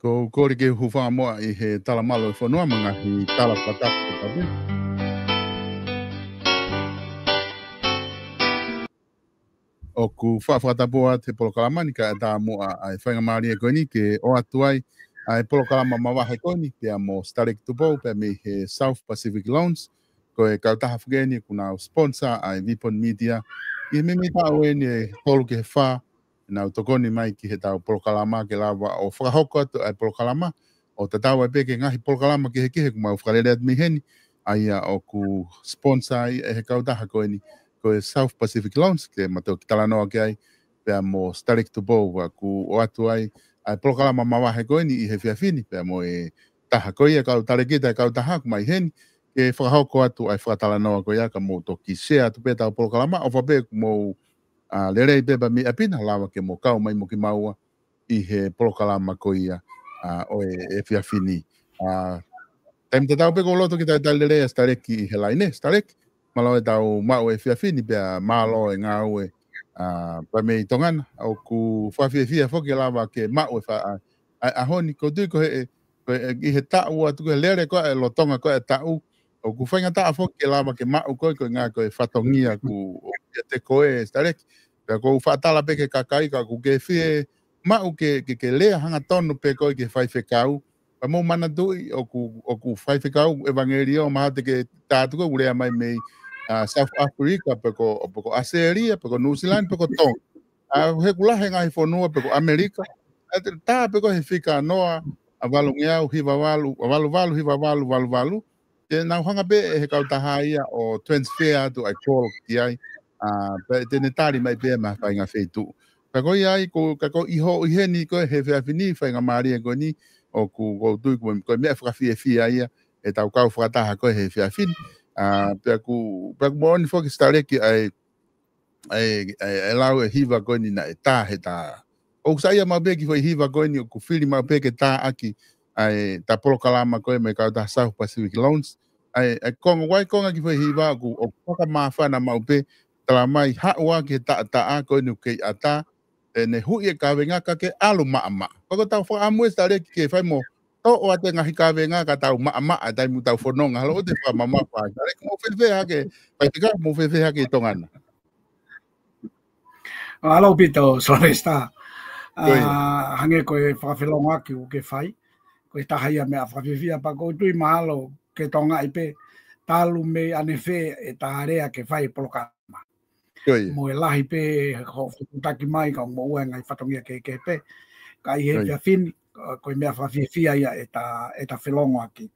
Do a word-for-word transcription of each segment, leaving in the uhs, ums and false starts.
Ko u kole ke u hūfanga muʻa ʻi he talamalu ʻo e fonua mo e ngaahi tala fakatapu. ʻOku faʻa fakatapu atu he polokalama ni kae ʻatā muʻa ʻa e faingamālie ko eni ke ʻoatu ai ʻa e polokalama mavahe ko eni pea mo Sitaleki Tupou pea mei he South Pacific Loans, ko e kautaha foki eni ʻoku nau sponsor ʻa e Vipon Media ʻi he meimei taʻu eni ʻe tolu ki he fā, nau tokoni mai ki heʻetau polokalama ke lava ʻo fakahoko atu ʻa e polokalama ʻo tatau ai pē ki he ngaahi polokalama kehekehe ʻoku mau fakalele atu mei heni, ʻa ia ʻoku sponsor ai ʻe he kautaha ko eni, ko e South Pacific Loans, ke ma toki talanoa ki ai pea mo Sitaleki Tupou, ʻoku ʻoatu ai ʻa e polokalama mavahe ko eni ʻi he efiafi ni pea mo e taha ko ia kau talēkita ʻa e kautaha ʻoku mai heni ke fakahoko atu ʻa e fakatalanoa ko ia ka mou toki share atu pē ʻetau polokalama ʻofa pē ʻoku mou, ʻa, lelei pē pea mei ʻapi na lava ke mou kau mai mo kimaua ʻi he polokalama ko ia, ʻa, ʻo e efiafi ni. ʻA, taimi tatau pē ʻoku ou loto ke talitali lelei ʻa Sitaleki ʻi he laine. Sitaleki, mālō ʻetau maʻu e efiafi ni pea mālō e ngāue, ʻa, pea mei Tonga na. ʻOku fakafiefia foki ke lava ke maʻu e fa-, ʻa, ʻa, ʻaho ni ʻoku ou tui ko e, ko e, ʻi he taʻu atu ko e lele ko e lolotonga ko e taʻu, ʻoku faingataʻa foki ke lava ke maʻu ko e, ko e ngaahi ko e fatongia ʻoku ʻiate koe Sitaleki. Pea ʻoku ou faʻa tala pē ki he kakai ka ʻoku ke fiemaʻu ke, ke, ke lea hangatonu pē koe ki he faifekau. Pea mou manatuʻi ʻoku, ʻoku faifekau ʻevangeliō mahalo te ke tā atu ko e ʻoku lea mai mei, ʻa, South Africa, pe ko, pe ko ʻAositelēlia, pe ko Nuʻusila ni, pe ko Tonga. ʻA, he ʻoku lahi e ngaahi fonua, pe ko ʻAmelika. ʻA, te tā pē ko e he fika noa, ʻa, valungeau, hiva valu, ʻa, valu valu, hiva valu, valu valu. Te nau hanga pē ʻe he kautaha ia ʻo transfer atu ʻa e call ki ai, ʻa, pea te ne tali mai pē mei ha faʻahinga feituʻu. Ka ko ia ai, ko, ka ko e ʻiho ʻi heni ko e he efiafi ni, faingamālie ko eni, ʻoku, ʻoku ou tui ko e, ko e meʻa fakafiefia ia ʻetau kau fakataha ko e he efiafi ni. ʻA, pea ʻoku, pea ʻoku moʻoni foki Sitaleki ʻa e, ʻa e, ʻa e, ʻa e lau e hiva ko eni naʻe tā he tā. ʻOku saiʻia maʻu pē ki he foʻi hiva ko eni ʻoku fili maʻu pē ke tāʻaki ʻa e, ʻa e polokalama ko e mei he kautaha South Pacific Loans. ʻA e, ʻa e konga, ʻoku ʻi ai e konga ki he foʻi hiva ʻoku, ʻoku fakamāfana maʻu pē, tala mai haʻu ā ki he taʻataʻa ko eni ʻoku kei ʻatā, ʻe ne huʻi e kavenga ka ke ʻalu maʻamaʻa. Pea ʻoku tau fakaʻamu ʻe Sitaleki ke fai mo toʻo atu e ngaahi kavenga ka tau maʻamaʻa, taimi ʻoku tau fononga, halo ʻoku te fakamamafa. Sitaleki, mou fēfē hake, Faifekau, mou fēfē hake ʻi Tonga na? Mālō ʻaupito, Sylvester. Ko ia. ʻA, hangē ko e fakafelongoaki ʻoku ke fai, ko e taha ia meʻa fakafiefia pea ʻoku ou tui mahalo ke tokangaʻi pē, talu mei ʻanefē ʻeta lea ke fai e polokalama. Ko ia. Mo e lahi pē hoʻo fetuʻutaki mai ka ʻoku moʻua e ngaahi fatongia kehekehe pē. Ka ʻi he Ko ia. efiafi ni, ko, ko e meʻa fakafiefia ia ʻeta, ʻeta felongoaki.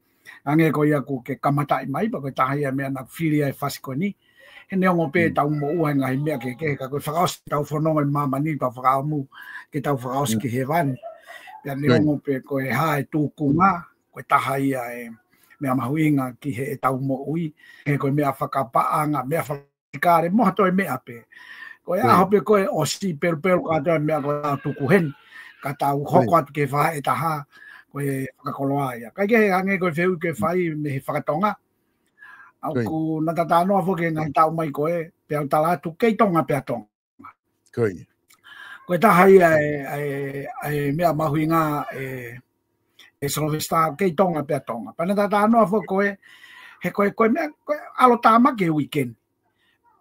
Hangē ko ia ʻoku ke kamataʻi mai, pea ko e taha ia meʻa naʻa ku fili ai e fasi ko eni. He neongo pē tau moʻua he ngaahi meʻa kehekehe, ka ko e fakaʻosi tau fononga ʻi māmani, tau fakaʻamu ke tau fakaʻosi ki hēvani. Pea neongo pē ko e hā e tūkunga, ko e taha ia e meʻa mahuʻinga ki heʻetau moʻui, he ko e meʻa fakapaʻanga, meʻa fakaetikale, mo ha toe meʻa pē. Ko e ʻaho pē ko ē ʻosi pelupelu kātoa e meʻa ko ē ʻoku tuku heni, ka tau hoko atu ki he faʻahi ʻe taha, ko e fakakoloa ia. Kae kehe hangē ko e fehuʻi ke fai mei he fakatonga, ʻoku nau talanoa foki he ngaahi taʻu mai ko ē, pea u tala atu kei Tonga pea Tonga. Ko e taha ia e, e, e meʻa mahuʻinga e, e Sylvester, kei Tonga pea Tonga. Pea nau talanoa foki ko ē, he ko e, ko e meʻa, ko e ʻalotāmaki he weekend.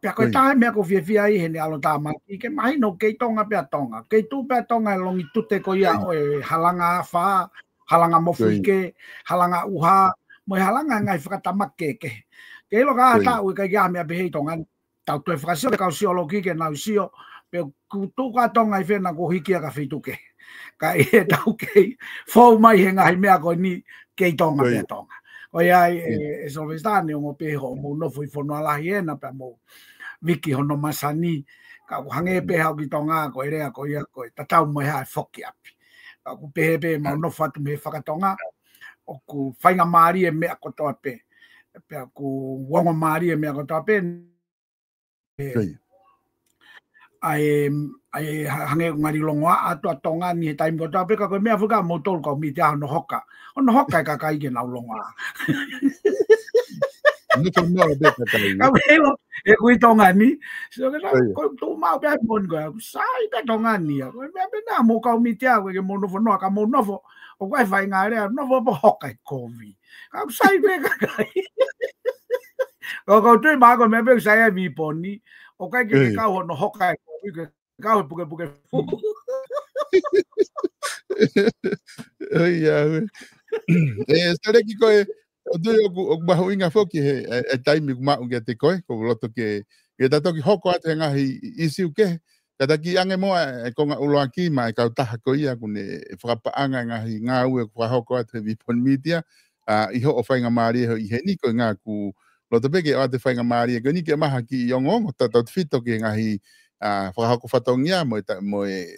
Pea ko e taha e meʻa ʻoku ou fiefia ai heʻene ʻalotāmaki, ke mahino kei Tonga pea Tonga. Kei tuʻu pea Tonga e longitute ko ia ʻo e halanga afā, halanga mofuike, halanga ʻuha, mo e halanga ngaahi fakatamaki kehekehe. Ke ʻilo ka ha taʻu ʻe ʻikai ke ʻi ai ha meʻa pehē ʻi Tonga ni. Tau toe fakasio ki he kau siolokī ke nau sio, pe ʻoku tuʻu ka Tonga ʻi fē naʻa kuo hiki ia ki ha feituʻu kehe. Ka ʻi he tau kei fou mai he ngaahi meʻa ko eni kei Tonga pea Tonga. Ko ia ai e, e Sylvester, neongo pē hoʻomou nofo ʻi fonua lahi ena pea mou viki hono masani, ka ʻoku hangē pē haʻo ki Tonga ko e lea ko ia ko e tatau mo e hā e foki ʻapi. Ka ʻoku pehē pē mau nofo atu mei he fakatonga, ʻoku faingamālie e meʻa kotoa pē. Pea ʻoku ongo mālie e meʻa kotoa pē, ʻa e, ʻa e, hangē ʻoku ngali longoaʻa atu ʻa Tonga ni he taimi kotoa pē, ka ko e meʻa foki ʻa moutolu kau mītia hono hoka. Hono hoka e kakai ke nau longoaʻa. Nofo noa pē kakai. Ka me lo, ʻe kui Tonga ni. So ke nau, ko tu mau pē moʻoni ko, sai pē Tonga ni. Ko e meʻa pē naʻa mou kau mītia, ko e ke mou nofo noa, ka mou nofo, ʻoku ʻi ai e faʻahinga lea, nofo pē hoka e kovi. Ka ʻoku sai pē kakai. Ko, ko tui mā ko e meʻa pē ʻoku sai e viponi. ʻOku ʻikai ke kau hono hoka e kovi, ke kau he pukepuke fū. ʻOi, ia, ue. E, Sitaleki ko e, ʻo tui ʻoku, ʻoku mahuʻinga foki he, e, e taimi ʻoku maʻu kiate koe, ko loto ke, ke ta toki hoko atu he ngaahi ʻisiū kehe, ka ta kiʻi ʻange muʻa e konga ʻuluaki maʻa e kautaha ko ia ʻoku ne fakapaʻanga e ngaahi ngāue ʻoku fakahoko atu he viponi mītia, ʻa, ʻi hoʻo faingamālie hoʻo ʻi heni ko e ʻuhinga ʻoku loto pē ke ʻoatu e faingamālie ko eni ke ʻomai ha kiʻi ongoongo tautautefito ki he ngaahi, ʻa, fakahoko fatongia mo e ta-, mo e,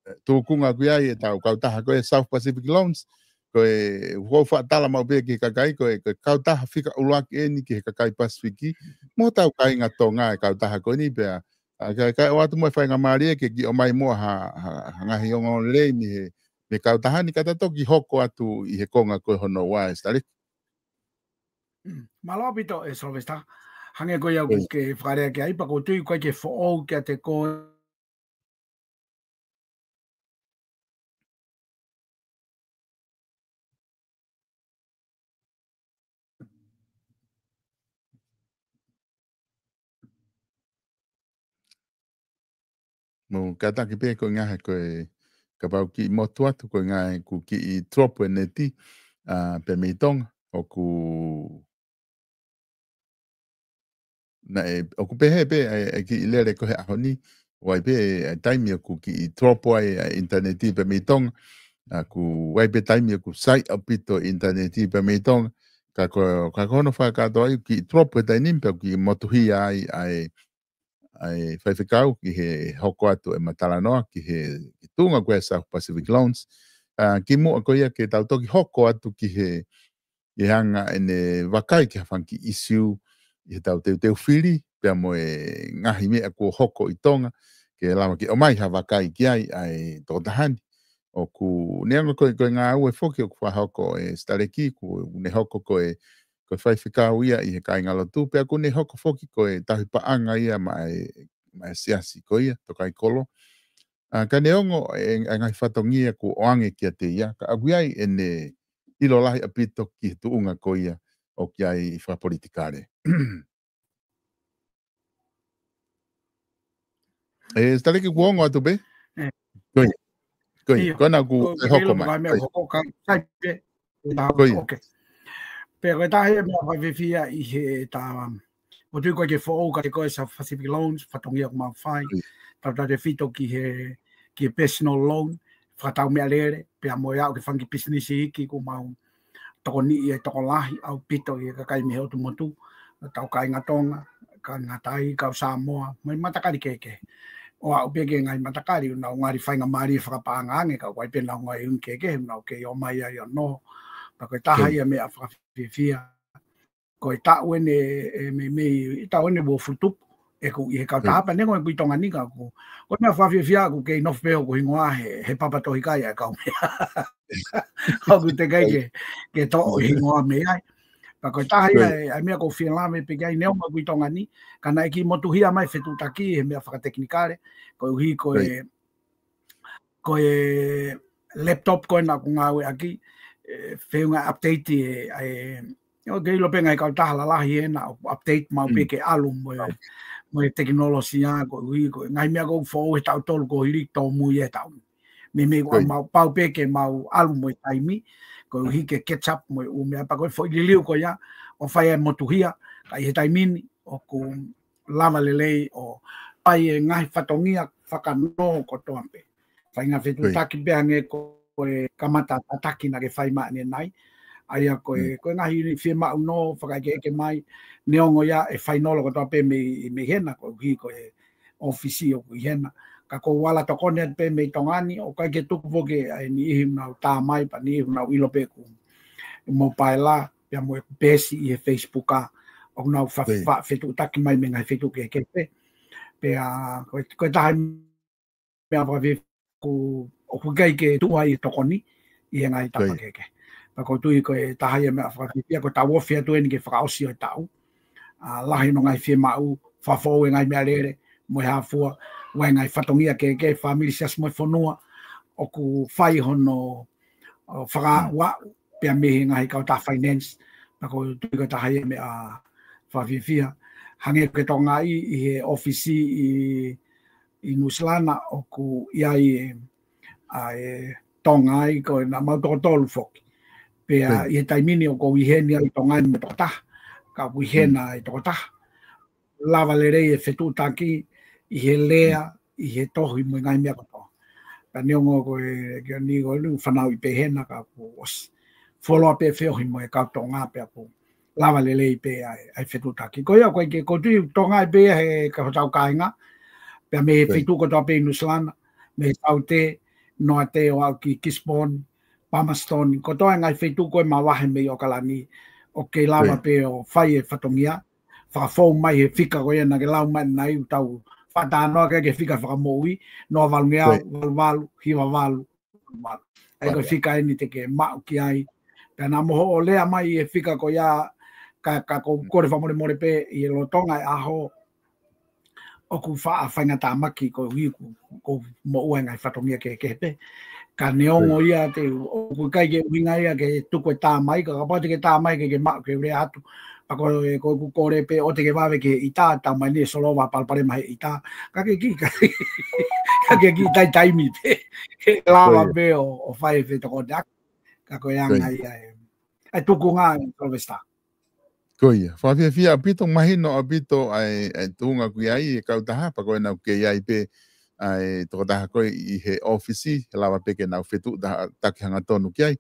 e, tūkunga ʻoku ʻi ai ʻetau kautaha ko e South Pacific Loans, ko e ʻoku ou faʻa tala maʻu pē ki he kakai ko e, ko e kautaha fika ʻuluaki eni ki he kakai Pasifiki, mo hotau kāinga Tonga e kautaha ko eni pea ʻa, kae, kae ʻoatu muʻa e faingamālie ke kiʻi ʻomai muʻa ha, ha, ha ngaahi ongoongo lelei mei he, mei he kautaha ni ka ta toki hoko atu ʻi he konga ko hono ua e Sitaleki. Mālō ʻaupito e Sylvester. Hangē ko ia ʻoku ke fakalea ki ai, pea ʻoku ou tui ʻoku ʻikai ke foʻou kiate koe Mou kātaki pē ko e ʻuhinga he ko e kapau kiʻi motu atu ko e ʻuhinga he ʻoku kiʻi tuʻopu e neti, ʻa, pē mei Tonga, ʻoku naʻe, ʻoku pehē pē, ʻa e, ʻa e kiʻi lele ko ē he ʻaho ni, ʻoku ʻi ai pē, ʻa e taimi ʻoku kiʻi tuʻopu ai, ʻa e ʻinitaneti pē mei Tonga, ʻa ʻoku ʻi ai pē taimi ʻoku sai ʻaupito e ʻinitaneti pē mei Tonga, ka ko, ka ko hono fakakātoa ʻoku kiʻi tuʻopu he taimi ni pea ʻoku kiʻi motuhia ai, ʻa e, ʻa e faifekau ki he hoko atu e matalanoa ki he, ki he tuʻunga ko e South Pacific Loans. ʻA, kimuʻa ko ia ke tau toki hoko atu ki he, ʻi he anga ʻene vakai ki ha fanga kiʻi ʻisiū ʻi heʻetau teuteu fili, pea mo e ngaahi meʻa kuo hoko ʻi Tonga, ke lava ke ʻomai ha vakai ki ai ʻa e tokotaha ni. ʻOku neongo ko e, ko e ngāue foki ʻoku fakahoko e Sitaleki, ʻoku ne hoko ko e, ko e faifekau ia ʻi he kāingalotu, pea ʻoku ne hoko foki ko e tauhi paʻanga ia maʻa e, maʻa e siasi ko ia, Tokaikolō. ʻA, ka neongo e, e ngaahi fatongia kuo ʻoange kiate ia, ka ʻoku ʻi ai ʻene ʻilo lahi ʻaupito ki he tuʻunga ko ia ʻoku ʻi ai e fakapolitikale. E, Sitaleki kuo ongo atu pē? ʻE. Ko ia. Ko ia. ʻIo. Ko ena ʻoku, ko, ʻe ko hoko mai. Ko e meʻa ko ia. Hoko ka, sai pē. Ko ia. Ok. Pea ko e taha ia e meʻa fakafiefia ʻi he ta, ʻoku ou tui ʻoku ʻikai ke foʻou kiate koe South Pacific Loans, fatongia ʻoku mau fai. Ko ia. Tautautefito ki he, ki he personal loan, fakatau meʻalele, pea mo e aʻu ki he fanga kiʻi pisinisi iiki ʻoku mau tokoniʻi e tokolahi ʻaupito ʻi he kakai mei he ʻotu motu, ʻetau kāinga Tonga, Kangatai, kau Samoa, mo e matakali kehekehe. ʻO aʻu pē ki he ngaahi matakali, ʻoku nau ngali faingamālie fakapaʻanga ange, ka ʻoku ʻi ai pē ʻenau ngaahi ʻuhinga kehekehe, ʻoku nau kei ō mai ai ʻo nofo. Pea ko e taha ia meʻa fakafiefia. Ko e taʻu eni, ʻe meimei, ʻi he taʻu eni ʻe uofulu tupu ʻeku ʻi he kautaha pea neongo ʻeku ʻi Tonga ni ka ʻoku, ko e meʻa fakafiefia ʻoku kei nofo pē ʻoku hingoa he, he papa tohi kai ʻa e kau meʻa. ʻOku teʻeki ai ke, ke toʻo hingoa mei ai. Pea ko e taha ia ʻa e, ʻa e meʻa ʻoku ou fie lave pē ki ai neongo ʻeku ʻi Tonga ni, ka naʻe kiʻi motuhia mai fetuʻutaki he meʻa fakatekinikale, koeʻuhi ko e, ko e laptop ko ena ʻoku ngāueʻaki, ʻe, feʻunga update ʻe, ʻe, ʻoku ke ʻilo pē ngaahi kautaha lalahi ena, ʻoku update maʻu pē ke ʻalu mo e, mo e tekinolosia, koeʻuhi ko e ngaahi meʻa ʻoku foʻou he taʻu tolu kuo hili tōmui e taʻu ni. Meimei ʻoku mau pau pē ke mau ʻalu mo e taimi, koeʻuhi ke catch up mo e ʻū meʻa pea ko e foʻi liliu ko ia, ʻo fai e motuhia, ka ʻi he taimi ni, ʻoku lava lelei ʻo fai e ngaahi fatongia fakanō kotoa pē. Fai ngaahi fetuʻutaki pē hangē ko e kamata tataki naʻa ke fai mai ʻanenai. ʻA ia ko e, ko e ngaahi fiemaʻu nō fakaʻekeʻeke mai, neongo ia ʻe fainolo kotoa pē mei, mei hena koeʻuhi ko e ʻōfisi ʻoku ʻi hena. Ka ʻoku ou ala tokoni atu pē mei Tonga ni, ʻoku ʻikai ke tuku foki ʻa e niʻihi ʻoku nau tā mai, pea niʻihi ʻoku nau ʻilo pē ʻeku mobile, pea mo ʻeku peesi ʻi he Facebook ʻa, ʻoku nau fa-, fetuʻutaki mai mei he ngaahi feituʻu kehekehe pē. Pea, ko e, ko e taha meʻa fakafiefia ʻoku, ʻoku ʻikai ke tuʻu ai e tokoni ʻi he ngaahi tapa kehekehe. Pea ʻoku ou tui ko e taha ia meʻa fakafiefia ko e taʻu ofi atu eni ki he fakaʻosi ʻo e taʻu. ʻA, lahi hono ngaahi fiemaʻu, fakafoʻou e ngaahi meʻalele, mo e hā fua, ʻa e ngaahi fatongia kehekehe, fāmili, siasi mo e fonua, ʻoku fai hono, ʻo, fakaaʻu pea mei he ngaahi kautaha finance, pea ʻoku ou tui ko e taha ia meʻa fakafiefia. Hangē ko e Tonga ʻi, ʻi he ʻōfisi ʻi, ʻi Nuʻusila ʻoku ʻi ai e, ʻa e Tonga ai ko e naʻa mau toko tolu foki. Pea ʻi he taimi ni ʻoku ou ʻi heni ai Tonga ni mo e tokotaha, ka ʻoku ʻi hena e tokotaha. Lava lelei e fetuʻutaki ʻi he lea, ʻi he tohi mo e ngaahi meʻa kotoa. Pea neongo ko e, ke ni ko e lu fanau ʻi pē hena ka ʻoku ʻosi fuoloa pē feohi mo e kau Tonga pea ʻoku lava lelei pē ʻa e, ʻa e fetuʻutaki. Ko ia ko e ke, ʻoku ou tui Tonga ʻi pē he ka hotau kāinga, pea mei he feituʻu kotoa pē ʻi Nuʻusila, mei he Saute, Noate ʻo aʻu ki Gisborne, Palmerston, kotoa e ngaahi feituʻu ko e mavahe mei ʻAokalani, ʻoku kei lava pē ʻo fai e fatongia, fakafou mai he fika ko ia naʻa ke lau mai ʻanenai ʻoku tau fakatalanoa ki he fika fakamoʻui, noa valungeau, valu valu, hiva valu, valu. ʻA ia ko e fika eni te ke maʻu ki ai. Pea naʻa mo hoʻo lea mai e fika ko ia, ka, ka ʻoku ou kole fakamolemole pē ʻi he lolotonga e ʻaho, ʻoku faʻa faingatāmaki koeʻuhi ʻoku, ʻoku moʻua e ngaahi fatongia kehekehe pē. Ka neongo ia te, ʻoku ʻikai ke ʻuhinga ia ke tuku e tā mai, ka kapau te ke tā mai ke ke maʻu ke u lea atu. Pea ko e, ko ʻeku kole pē ʻoua te ke vave ki he ʻita, tā mai ni e solova palopalema he ʻita. Ka ke kiʻi, ka ke kiʻi tai taimi pē. Ke lava pē ʻo, ʻo fai e fetokoniʻaki. Ka ko e anga ia e, e tuʻunga ʻa Sylvester. Ko ia, fakafiefia ʻaupito, mahino ʻaupito ʻa e, ʻa e tuʻunga ʻoku ʻi ai e kautaha, pea ko ena ʻoku kei ʻi ai pē ʻa e tokotaha ko ē ʻi he ʻōfisi, he lava pē ke nau fetuʻutaki hangatonu ki ai,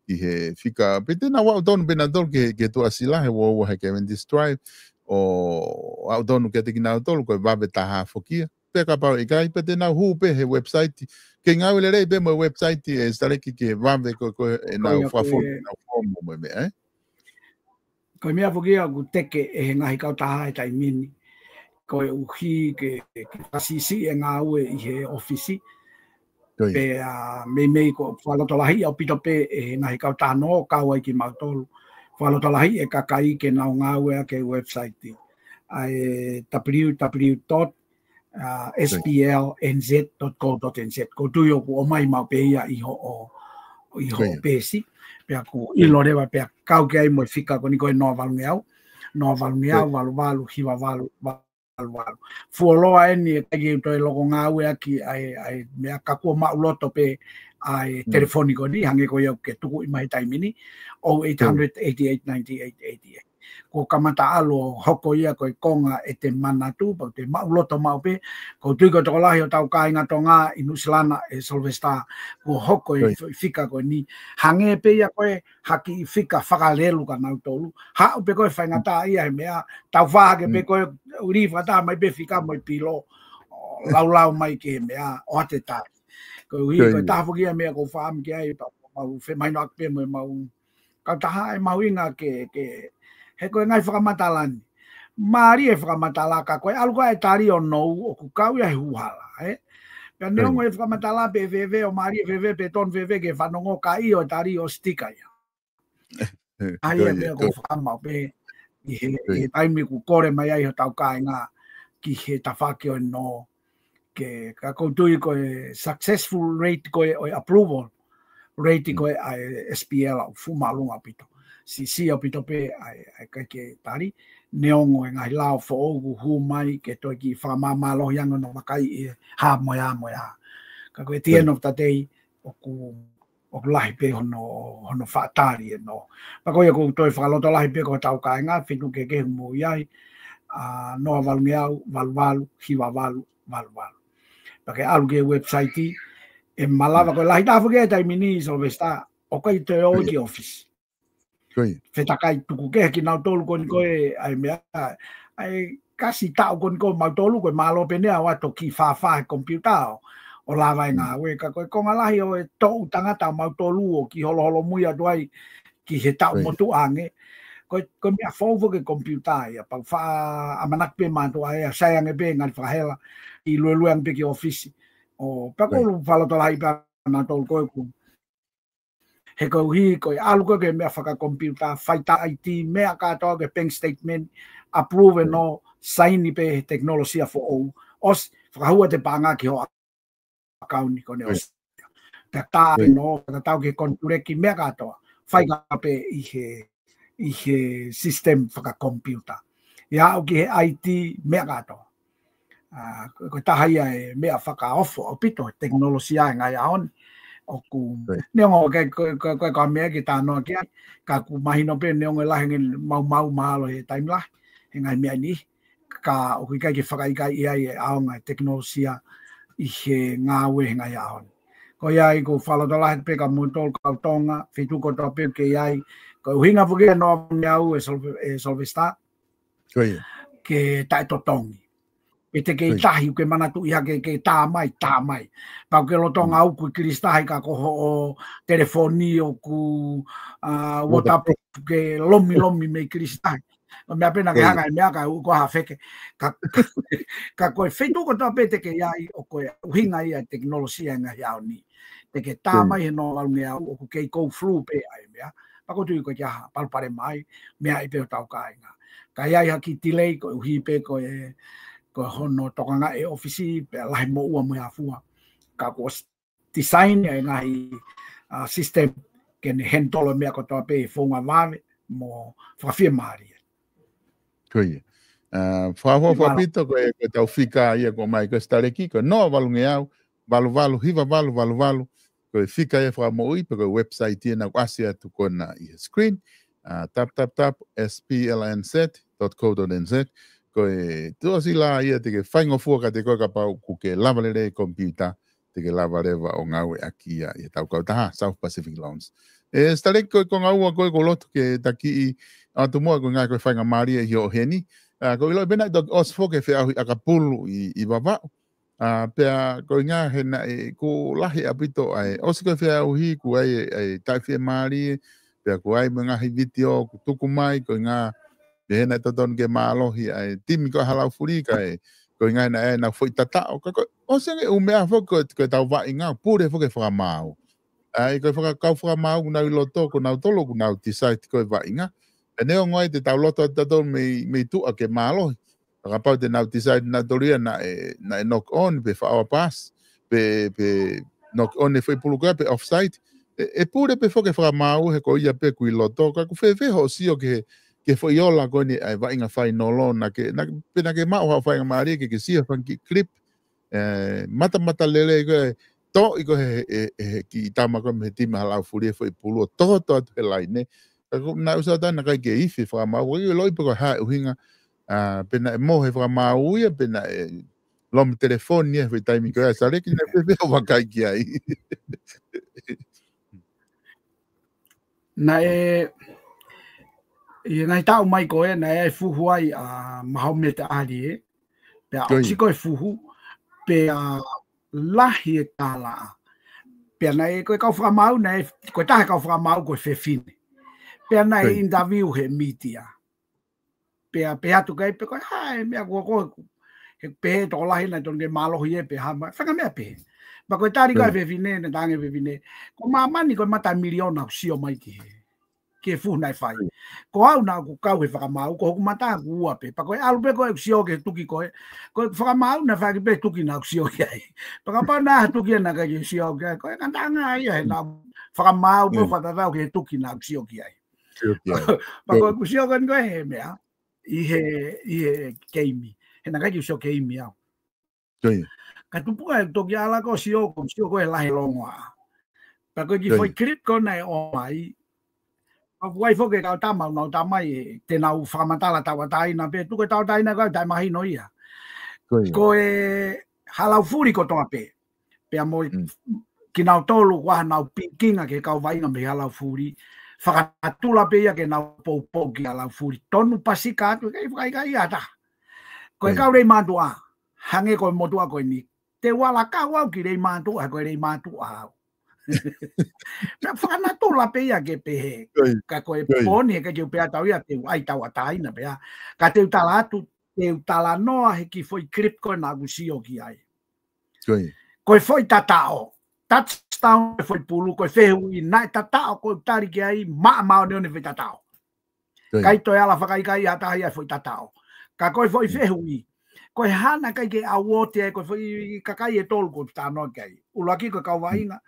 ʻi he fika, pea te nau aʻu tonu pē nautolu ki he, ki he Tuʻasila, he uoua he Cavendish Drive, ʻo aʻu tonu kiate kinautolu, ko e vave taha foki ia, pea kapau ʻikai, pea te nau hū pē he website, ke ngāue lelei pē mo e website, ʻe Sitaleki ki he vave ko, ko ʻenau fakafonu, ʻenau foomu mo e meʻa, ē? Ko e meʻa foki ia ʻoku teke ʻe he ngaahi kautaha he taimi ni. Koeʻuhi ke, ke fakasiʻisiʻi e ngāue ʻi he ʻōfisi. Pea meimei ʻoku fakalotolahiʻi ʻaupito pē ʻe he ngaahi kautaha nō kau ai kimautolu. Fakalotolahiʻi e kakai ke nau ngāueʻaki e website. ʻA e www dot, uh, S P L N Z dot co dot N Z. ʻOku ou tui ʻoku ʻomai maʻu pē ia ʻi hoʻo, ʻi hoʻo peesi. Pea ʻoku ʻilo leva pea kau ki ai mo e fika ko eni ko e noa valungeau. Noa valungeau, valu valu, hiva valu, valu valu. Fuoloa eni ʻe ʻikai ke u toe loko ngāueʻaki ʻa e, ʻa e meʻa ka kuo maʻuloto pē ʻa e telefoni ko eni, hangē ko ia ʻoku ke tukuʻi mai he taimi ni, oh eight hundred, eighty-eight, ninety-eight, eighty-eight. Kuo kamata ʻalu ʻo hoko ia ko e konga ʻete manatu, pea te maʻuloto maʻu pē, ʻoku ou tui ko e tokolahi hotau kāinga Tonga ʻi Nuʻusila na, ʻe Sylvester, kuo hoko e foʻi fika ko eni. Hangē pē ia ko e ha kiʻi fika fakalelu kia nautolu. Haʻu pē ko e faingataʻaʻia he meʻa, tau fā hake pē ko e uli fakataha mai pē fika mo e pilo, ʻo laulau mai ki he meʻa, ʻoatu e tali. Koeʻuhi, ko e taha foki ia e meʻa ʻoku ou fakaʻamu ki ai, pea mau femahinoʻaki pē mo e mau kautaha ʻe mahuʻinga ke, ke, he ko e ngaahi fakamatala ni. Mālie e fakamatala ka ko e ʻalu ko ē e tali ʻo nou ʻoku kau ia he hūhala, ē? Pea neongo e fakamatala pe fēfē ʻo mālie fēfē pe tonu fēfē ke fanongo ka ʻio e tali ʻosi tika ia. ʻA ia e meʻa ʻoku ou fakaʻamu pē ʻi he, ʻi he taimi ʻoku kole mai ai hotau kāinga ki he tafaʻaki ʻo e nō, ke, ka ʻoku ou tui ko e successful rate ko ē ʻo e approval rate ko ē ʻa e S P L ʻoku fuʻu māʻolunga ʻaupito. Siʻisiʻi ʻaupito pē ʻa e, ʻa e kakai ke tali, neongo e ngaahi lao foʻou ʻoku hū mai ke toe kiʻi fakamāmālohi ange hono vakai ʻi he hā mo e hā mo e hā. Ka ko e at the end of the day, ʻoku, ʻoku lahi pē hono, hono faʻa tali e nō. Pea ko ia ʻoku ou toe fakalotolahi pē ki hotau kāinga, feituʻu kehekehe ʻoku mou ʻi ai, ʻa, noa valungeau, valu valu, hiva valu, valu valu. Pea ke ʻalu ki he website, ʻe malava ko e lahi taha foki e taimi ni Sylvester, ʻoku ʻikai toe ō ki ʻōfisi. Fetakai tuku kehe kinautolu ko eni ko ē ʻa e meʻa, ʻa e kasi taʻu ko eni ko mautolu ko e mālō pē ʻeni ʻo ʻoatu ki he fāfā he komipiuta ʻo, ʻo lava e ngāue ka ko e konga lahi ʻo e toʻu tangata ʻo mautolu ʻoku kiʻi holoholomui atu ai ki he taʻu motuʻa ange. Ko e, ko e meʻa foʻou foki e komipiuta ia, pea ʻoku faʻa ʻamanaki pē mātuʻa ia, sai ange pē ngali fakahela, ʻi luelue ange pē ki ʻōfisi. ʻO, pea ʻoku ou fakalotolahi pē ʻa nautolu ko ē ʻoku He koeʻuhi, ko e ʻalu ko ē ki he meʻa fakakomipiuta, fai tā I T, meʻa kātoa ki he bank statement, approve e nō, saini pē he tekinolosia foʻou, ʻosi, fakahū atu e paʻanga ki ho ʻakauni ko eni ʻosi. Pea tā e nō, pea tatau ki he konituleki, meʻa kātoa, fai ka pē ʻi he, ʻi he system fakakomipiuta. ʻI he aʻu ki he I T, meʻa kātoa. ʻA, ko, ko e taha ia e meʻa fakaofo ʻaupito e tekinolosia he ngaahi ʻaho ni. ʻOku, neongo ko e, ko e, ko e, ko e, ko e meʻa ke talanoa ki ai, ka ʻoku mahino pē neongo e lahi ange e maumau mahalo he taimi lahi, he ngaahi meʻa ni, ka ʻoku ʻikai ke fakaʻikaiʻi ai e ʻaonga e tekinolosia ʻi he ngāue he ngaahi ʻaho ni. Ko ia ai ʻoku ou fakalotolahi pē kia moutolu kau Tonga, feituʻu kotoa pē ʻoku ke ʻi ai, ko e ʻuhinga foki e noa valungeau e Sylve-, e Sylvester, ke taʻetotongi. Pe te ke ʻi tahi ʻoku ke manatuʻi hake ke tā mai, tā mai. Pea ʻoku ke lolotonga uku ʻi kilisitahi ka ko hoʻo telefoni ʻoku, ʻa, WhatsApp ke lomilomi mei kilisitahi. ʻO meʻa pē naʻa ke hanga e meʻa ka uku ha feke. Ka, ka ko e feituʻu kotoa pē te ke ʻi ai ʻoku ko e ʻuhinga ia e tekinolosia he ngaahi ʻaho ni. Te ke tā mai he noa valungeau ʻoku kei kou flu pē ʻa e meʻa. Pea ʻoku ou tui ʻoku ʻikai ha palopalema ai, meʻa ʻi pē hotau kāinga. Ka ʻi ai ha kiʻi delay koeʻuhi pē ko e, ko hono tokangaʻi e ʻōfisi, pea lahi moʻua mo e hā fua. Ka kuo ʻosi design e ngaahi, ʻa, system ke ne handle e meʻa kotoa pē ʻi he founga vave mo fakafiemālie. Ko ia. ʻA, fakaʻofoʻofa ʻaupito ko e, ko e tau fika ia ko mai ko e Sitaleki, ko e noa valungeau, valu valu, hiva valu, valu valu, ko e fika ia fakamoʻui, pe ko e website ia naʻa ku ʻasi atu ko ena ʻi he screen, ʻa, www dot S P L N Z dot co dot N Z, ko e tuʻasila ia te ke faingofua kiate koe kapau ʻoku ke lava lelei e komipiuta, te ke lava leva ʻo ngāueʻaki ia ʻi he tau kautaha, South Pacific Loans. ʻE, Sitaleki ko e konga ua ko ē ʻoku ou loto ke takiʻi atu muʻa ko e ngaahi ko e faingamālie ʻi hoʻo ʻi heni. ʻA, ʻoku ou ʻilo pē naʻe toki ʻosi foki e feʻauhi ʻakapulu ʻi, ʻi Vavaʻu. ʻA, pea ko e ngaahi he naʻe ʻoku lahi ʻaupito ai. ʻOsi ko e feʻauhi ʻoku ai e, e taʻefiemālie, pea ʻoku ai mo e ngaahi vitiō ʻoku tuku mai, ko e ngaahi he naʻe totonu ke mālohi ai e timi ko ē Halaufuli kae, ko e ngaahi naʻe ai ʻenau foʻi tataʻo, ka ko e, ʻosi ange e ʻū meʻa foki ko e, ko e tau vaʻinga, pule foki e fakamaau. ʻA ia ko e faka-, kau fakamaau ʻoku nau ʻi loto, ko nautolu ʻoku nau decide ko e vaʻinga. Pea neongo ai te tau loto atu tautolu mei, mei tuʻa ke mālohi. Ka kapau te nau decide nautolu ia naʻe, naʻe knock on, pe fakaʻosi, pe, pe knock on e foʻi pulu ko ē, pe offside. ʻE, ʻe pule pē foki e fakamaau he ko ia pē ʻoku ʻi loto, ka ʻoku fēfē hoʻo sio ki he, ki he foʻi ola ko eni ʻa e vaʻinga fainolo, naʻa ke, naʻa, pe naʻa ke maʻu haʻo faingamālie ke, ke sio he fanga kiʻi clip, ʻe, matamatalelei ko ē, toʻo ko ē he, he, he, he kiʻi tama ko ē mei he timi Halaufuli e foʻi pulu ʻo toto atu he laine, Ka ko naʻe ʻosi ʻalu atu naʻe ʻikai ke ifi e fakamaau, ʻikai ke loi pe ko e hā e ʻuhinga, ʻa, pe naʻe mohe e fakamaau ia, pe naʻe loma telefoni ia he foʻi taimi ko ia, Saleki, naʻe fēfē hoʻo vakai ki ai? Naʻe, ʻi he ngaahi taʻu mai ko ē, naʻe fuhu ai ʻa Mahomet Ali, ē. Pea ʻosi ko e fuhu, pea lahi e tālaʻa. Pea naʻe, ko e kau fakamaau, naʻe, ko e taha e kau fakamaau ko e fefine. Pea naʻe interview he mītia. Pea, pea atu kai pe ko e hā e meʻa ko ē, he pehē tokolahi naʻe tonu ke mālohi ē pe hā, ma, fanga meʻa pehē. Pea ko e tali ko e fefine, naʻe tangi e fefine. Ko māmani ko e mata miliona ʻoku sio mai ki he, ki he fuhu naʻe fai. Ko au naʻa ku kau he fakamaau, ko hoku mata ʻoku ua pē. Pea ko e ʻalu pē ko ē ʻoku sio ki he tuki ko ē. Ko e fakamaau naʻe fai pē tuki naʻa ku sio ki ai. Pea kapau naʻe tuki naʻe ʻikai ke sio ki ai. Ko e ngataʻanga ia he naʻa fakamaau pē fakatatau ki he tuki naʻa ku sio ki ai. Sio ki ai. Pea ko ʻeku sio ko eni ko e he meʻa, ʻi he, ʻi he keimi. He naʻe ʻikai ke sio keimi au. Ka tupu ai toki ʻalu ko e sio ko, sio ko e lahi longoaʻa. Pea ko e kiʻi foʻi clip ko ē naʻe ʻomai. Pea ʻoku ʻi ai foki e kau tama, nau tama ē, te nau fakamatala tauʻatāina pē, tuku e tauʻatāina ko e taʻemahino ia. Ko e Halaufuli kotoa pē. Pea mo kinautolu ʻoku ʻi ai haʻanau pikinga ki he kau vaʻinga mei Halaufuli. Fakanatula pē ia ke nau poupou ki Halaufuli. Tonu pasika atu, ʻikai fakaʻikaiʻi ha taha. Ko e kau Leimātuʻa, hangē ko e motuʻa ko eni. Te u ala kau au ki Leimātuʻa, he ko e Leimātuʻa au. Pea fakanatula pē ia ke pehē. Ka ko e poini, he ʻikai ke u pehē atu au ia te u ʻai tauʻatāina pē ia. Ka te u tala atu, te u talanoa he kiʻi foʻi clip ko ē naʻa ku sio ki ai. Ko e foʻi tataʻo. Touchdown, ko e foʻi pulu, ko e fehuʻi, naʻe tataʻo, ko e tali ki ai, maʻa māʻoniʻoni e foʻi tataʻo. ʻIkai toe ala fakaʻikaiʻi ha taha ia e foʻi tataʻo. Ka ko e foʻi fehuʻi. Ko e hā naʻe ʻikai ke award ai, ko e foʻi kakai ʻe tolu ʻoku ou talanoa ki ai. ʻUluaki ko e kau vaʻinga.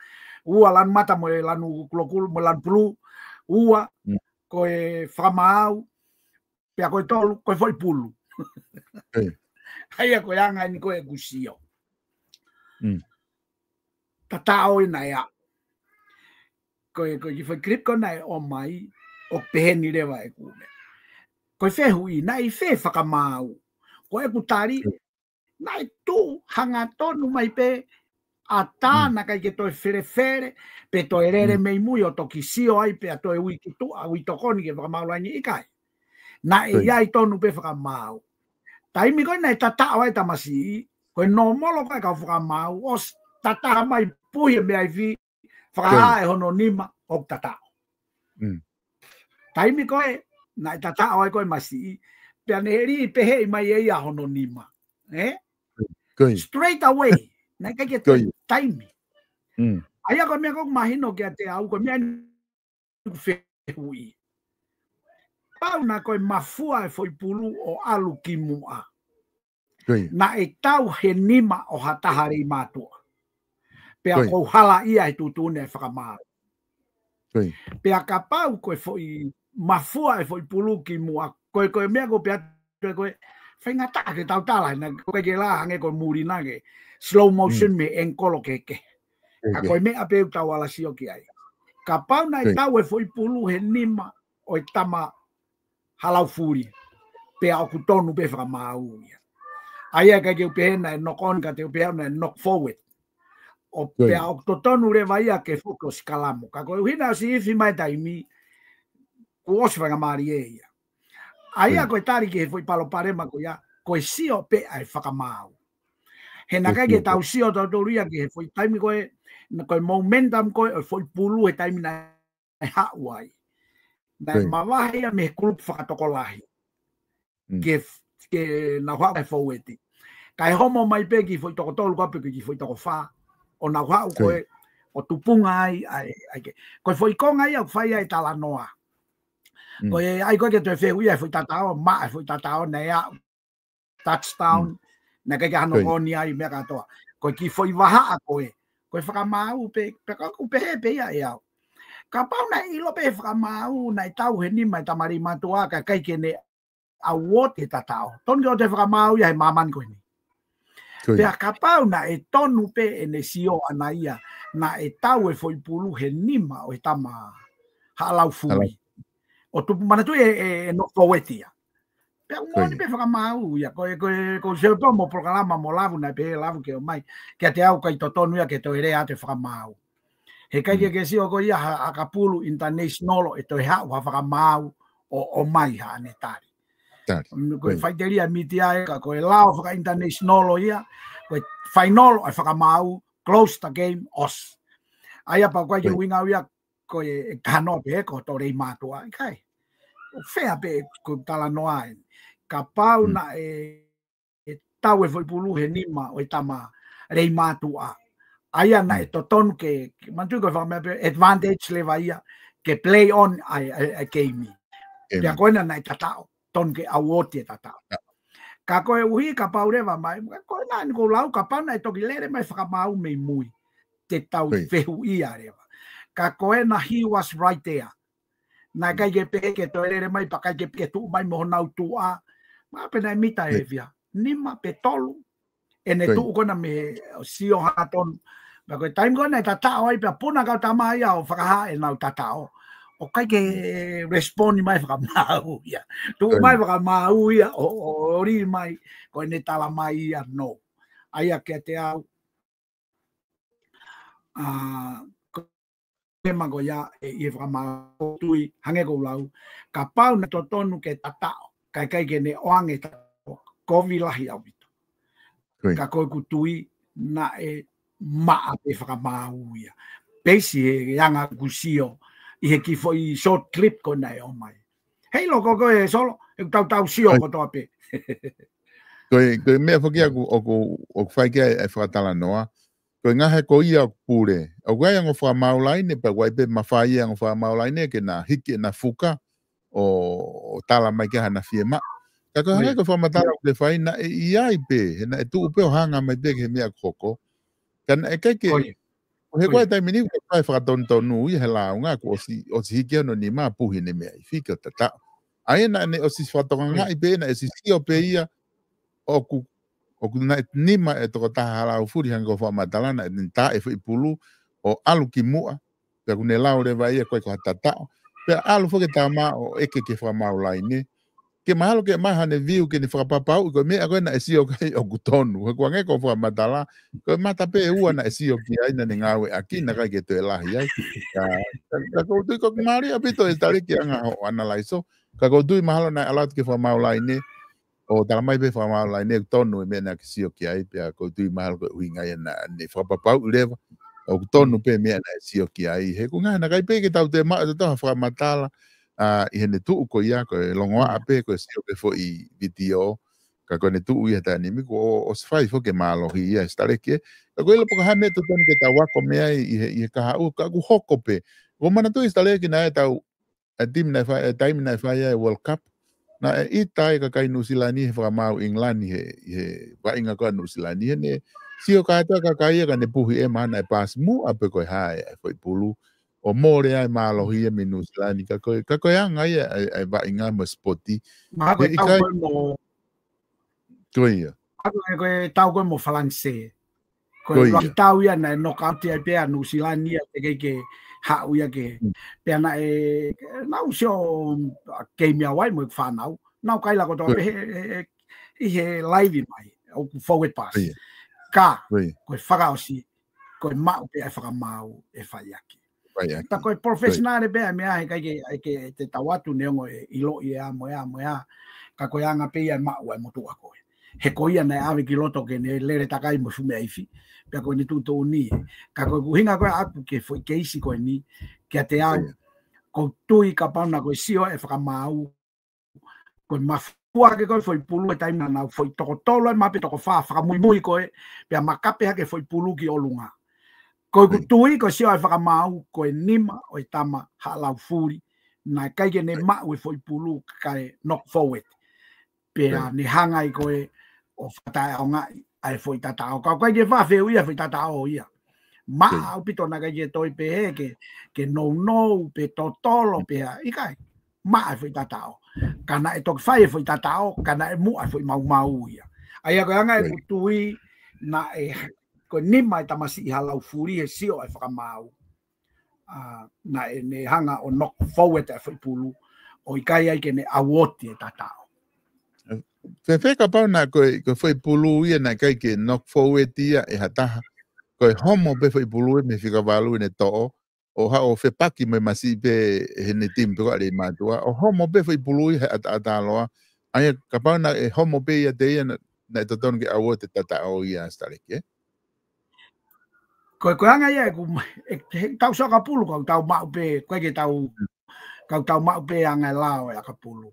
Ua lanu mata mo e lanu kulokulu, mo e lanu pulu. Ua, ko e fakamaau. Pea ko e tolu, ko e foʻi pulu. ʻA ia ko e anga eni ko ē ʻeku sio. Tataʻo ē naʻe ʻa. Ko e, ko e kiʻi foʻi clip ko ē naʻe ʻomai, ʻoku pehē ni leva ʻeku meʻa. Ko e fehuʻi, naʻe ʻi fē e fakamaau? Ko ʻeku tali, naʻe tuʻu hangatonu mai pē, ʻatā naʻe ʻikai ke toe felefele, pe toe lele mei mui ʻo toki sio ai pea toe ui ki tuʻa, ui tokoni ki he fakamaau laini, ʻikai. Naʻe ʻi ai tonu pē fakamaau. Taimi ko ē naʻe tataʻo ai e tamasiʻi, ko e nōmolo ko ē e kau fakamaau, ʻosi tataha mai puhi e meʻa ivi, fakahā ʻe hono nima ʻoku tataʻo. Taimi ko ē naʻe tataʻo ai ko ē e masiʻi, pea ne heli pehē mai ʻe ia hono nima. Ē? Straight away. Naʻe ʻikai ke toe taimi. ʻA ia ko e meʻa ʻoku mahino kiate au, ko e meʻa ʻoku fehuʻi. Kapau naʻe ko e mafua e foʻi pulu ʻo ʻalu ki muʻa. Naʻe tau he nima ʻo ha taha Leimātuʻa. Pea ʻoku ou halaʻia he tuʻutuʻuni e fakamaau. Pea kapau ko e foʻi mafua e foʻi pulu ki muʻa. Ko e, ko e meʻa ʻoku ou pehē atu ko e faingataʻa ke tau tala, naʻe ʻikai ke lā hangē ko e muli naʻe slow motion mei he angle kehekehe. Ka ko e meʻa pē ʻoku tau ala sio ki ai. Kapau naʻe tau e foʻi pulu he nima ʻo e tama Halaufuli. Pea ʻoku tonu pē fakamaau ia. ʻA ia ʻikai ke u pehē naʻe knock on ka te u pehē naʻe knock forward. ʻO pea ʻoku totonu leva ia ke foki ʻo sikalamu. Ka ko e ʻuhinga ʻosi ifi mai taimi, kuo ʻosi faingamālie ia. ʻA ia ko e tali ki he foʻi palopalema ko ia, ko e sio pē ʻa e fakamaau. He naʻe ʻikai ke tau sio tautolu ia ki he foʻi taimi ko ē, ko e momentum ko ē ʻo e foʻi pulu he taimi naʻe haʻu ai. Naʻe mavahe ia mei he kulupu fakatokolahi. Ke, ke nau haʻu ai foueti. Kae homo mai pē ki he foʻi toko tolu ko ē pe ki he foʻi toko fā. ʻO nau haʻu ko ē, ʻo tupunga ai, ai, ai ke. Ko e foʻi konga ia ʻoku fai ai e talanoa. Ko e ʻai ko ē ke toe fehuʻi ʻa e foʻi tataʻo, maʻa e foʻi tataʻo, naʻe aʻu touchdown, naʻe ʻikai ke hano koni ai meʻa kātoa. Ko e kiʻi foʻi vahaʻa ko ē, ko e fakamaau pē, pea ʻoku ou pehē pē ia ʻe au. Kapau naʻe ʻilo pē fakamaau, naʻe tau he nima e tama Leimātuʻa, ka ʻikai ke ne award e tataʻo. Tonu ke ʻoatu e fakamaau ia he māmani ko eni. Pea kapau naʻe tonu pē ʻene sio ʻana ia, naʻe tau e foʻi pulu he nima ʻo e tama Halaufuli. ʻo tupu, manatuʻi e, e, e knock forward ia. Pea ʻoku moʻoni pē fakamaau ia, ko e, ko e, ko e sio pē mo polokalama mo Lavu naʻe pehē Lavu ke ʻomai. Kiate au ʻikai totonu ia ke toe lea atu e fakamaau. He ʻikai ke ke sio ko ia ha, ha kapulu international ʻe toe haʻu ha fakamaau ʻo, ʻomai haʻane tali. Ko e faʻiteliha mītia ē ka ko e lao faka-international ia, ko e final ʻa e fakamaau, close the game, ʻosi. ʻA ia pau ʻikai ke uinga au ia ko e, e kanoa pē ko Tōlei Mātuʻa, ʻikai. ʻO fea pē ko e talanoa ē. Kapau naʻe, e tau e foʻi pulu he nima ʻo e tama Lei Mātuʻa. ʻA ia naʻe totonu ke, ke manatuʻi ko e fakamea pē advantage leva ia ke play on ai, ai, ai keimi. Pea ko ena naʻe tataʻo, tonu ke ʻauoti e tataʻo. Ka koeʻuhi kapau leva mai, ko ena ni ko lau kapau naʻe toki lele mai fakamaau mei mui. Te tau fehuʻia leva. Ka ko ena he was right there. Naʻe ʻikai ke pehē ke toe lele mai, pea ʻikai ke pehē tuʻu mai mo honau tuʻa. Ma pe naʻe mita e fia. Nima pe tolu. ʻEne tuʻu ko ena mei he sio hangatonu. Pea ko e taimi ko ena e tataʻo ai, pea puna kau tama ia ʻo fakahā ʻenau tataʻo. ʻO ʻikai ke respond mai fakamaau ia. Tuʻu mai fakamaau ia, ʻo, ʻo, ʻo ʻoli mai, ko ʻene tala mai ia no. ʻA ia kiate au, ʻa, ko e mako ia, ʻe, ʻi he fakamaau tui, hangē ko e lau, kapau naʻe totonu ke tataʻo, ka ʻikai ke ne ʻoange tataʻo, kovi lahi ʻaupito. Ka ko ʻeku tui, naʻe maʻa pē fakamaau ia. Peisi he anga ʻeku sio, ʻi he kiʻi foʻi short clip ko ena naʻe ʻomai. Hei loko ko e Solo, ʻeku tautau sio kotoa pē. Ko e, ko e meʻa foki ʻoku, ʻoku, ʻoku fai ki ai e fakatalanoa. Ko e ngaahi ko ia ʻoku pule. ʻOku ʻi ai ongo fakamaau laine, pea ʻoku ʻi ai pē mafai e ongo fakamaau laine ke na hiki ʻena fuka ʻo, ʻo tala mai ki ai haʻana fiemaʻu. Ka ko e hangē ko e fakamatala ʻoku ke fai naʻe ʻi ai pē, he naʻe tuʻu pē ʻo hanga mai pē ki he meʻa ʻoku hoko. Ka naʻe ʻikai ke, he ko e taimi ni ʻoku fai fakatonutonu ia he lāunga, kuo ʻosi, ʻosi hiki hono nima puhi ʻene meʻa ifi ke tataʻo. ʻA ia naʻa ne ʻosi fakatokangaʻi pē, naʻe ʻosi sio pē ia, ʻoku, ʻoku naʻe nima e tokotaha Halaufuli hangē ko e fakamatala naʻe ne tā e foʻi pulu ʻo ʻalu ki muʻa, pea ʻoku ne lau leva ia ko e ko ha tataʻo. Pea ʻalu foki e tama ʻo ʻeke ki he fakamaau laine. Ke mahalo ke maʻu haʻane view ke ne fakapapauʻi ko e meʻa ko ē naʻe sio ki ai ʻoku tonu. He ʻoku hangē ko e fakamatala, ko e mata pē ʻe ua naʻe sio ki ai naʻa ne ngāueʻaki, naʻe ʻikai ke toe lahi ai. Ka, ka, ka ʻoku ou tui ʻoku mālie ʻaupito e Sitaleki ʻa e anga hoʻo ʻanalaiso. Ka ʻoku ou tui mahalo naʻe ʻalu atu ki he fakamaau laine, ʻo tala mai pē fakamaau laine ʻoku tonu e meʻa naʻa ke sio ki ai, pea ʻoku ou tui mahalo ko e ʻuhinga ia naʻa ne fakapapauʻi leva ʻoku tonu pē meʻa naʻe sio ki ai. He ʻoku ngaahi naʻe ʻikai pē ke tau toe maʻu ʻe tautolu ha fakamatala, ʻa, ʻi heʻene tuʻu ko ia, ko e longoaʻa pē, ko e sio ki he foʻi vitiō, ka ko ʻene tuʻu ia he taimi ni, kuo ʻosi fai foki e mālohi ia e Sitaleki ē. Ka ʻoku ʻilo pe ko e hā e meʻa totonu ke tau ako mei ai ʻi he, ʻi he kahaʻu, ka ʻoku hoko pē. ʻOku ou manatuʻi Sitaleki naʻe tau e timi naʻe fai, e taimi naʻe fai ai e World Cup. Naʻe ʻita ai e kakai Nuʻusila ni he fakamaau ʻIngilani he, he vaʻinga ko ē ʻa Nuʻusila ni he ne sio kātoa e kakai ia ka ne puhi ʻe maʻana e paasi muʻa pē ko e hā e foʻi pulu. ʻO mole ai e mālohi ia mei Nuʻusila ni ka ko e, ka ko e anga ia e, e vaʻinga mo e sipoti. Mahalo ko e tau ko ē mo Ko ia. Ako e ko e tau ko ē mo Falanisē. Ko e lahi tau ia naʻe nokauti ai pē ʻa Nuʻusila ni ia teʻeki ke haʻu ia ke. Pea naʻe, naʻa ku sio ʻa keimi au ai mo e fānau. Naʻa ku kaila kotoa pē he, he, he, ʻi he live mai. ʻOku forward pass. Ka, ko e fakaʻosi, ko e maʻu pē ʻa e fakamaau ʻe fai ʻaki. Ka ko e professional pē ʻa e meʻa he ʻikai ke, ʻikai ke te tau atu neongo e ʻiloʻi e ʻa mo e ʻa mo e ʻa. Ka ko e anga pē ia e maʻu ʻa e motuʻa ko ē. He ko ia naʻe ʻave ki loto ke ne lele takai mo e fuʻu meʻa ifi. Pea ko ʻene tuʻutuʻuni. Ka ko e ʻuhinga ko ē ʻaku ki he foʻi keisi ko eni. Kiate au. ʻOku ou tui kapau naʻa ko e sio e fakamaau ko e mafua ke ko e foʻi pulu e taimi naʻa nau foʻi tokotolu ai ma pe tokofā fakamuimui ko ē, pea makape hake foʻi pulu ki ʻolunga. Ko ʻeku tui ko e sio e fakamaau ko e nima ʻo e tama Halaufuli, naʻe ʻikai ke ne maʻu e foʻi pulu kae knock forward. Pea ne hanga ai ko ē ʻo fakataʻeʻaongaʻi ʻa e foʻi tataʻo. Ka ʻoku ʻikai ke fafeu ia foʻi tataʻo ia. Maʻa ʻaupito naʻe ʻikai ke toe pehē ke, ke nounou, pe totolo, pe ʻikai. Maʻa e foʻi tataʻo. Ka naʻe toki fai e foʻi tataʻo, ka naʻe muʻa e foʻi maumau ia. ʻA ia ko e anga ʻeku tui naʻe, ko e nima e tamasiʻi Halaufuli he sio e fakamaau. ʻA, naʻe ne hanga ʻo knock forward e foʻi pulu. ʻo ʻikai ai ke ne ʻauoti e tataʻo. Fēfē kapau naʻe ko e, ko e foʻi pulu ia naʻe ʻikai ke knock forward ia ʻe ha taha. Ko e homo pē foʻi pulu ia mei he fika valu ʻene toʻo, ʻo haʻu ʻo fepaki mo e masiʻi pē ʻe heʻene timi pē ko ē ʻa Leimātuʻa. ʻO homo pē foʻi pulu ia he ʻataʻatā loa. ʻA ia kapau naʻe homo pē ia ʻiate ia na, naʻe totonu ke ʻauoti e tataʻo ia Sitaleki, ē? Ko e, ko e anga ia ʻeku, ʻe, he tau sio ʻakapulu, kau tau maʻu pē, ko e ke tau, kau tau maʻu pē anga e lao ʻakapulu.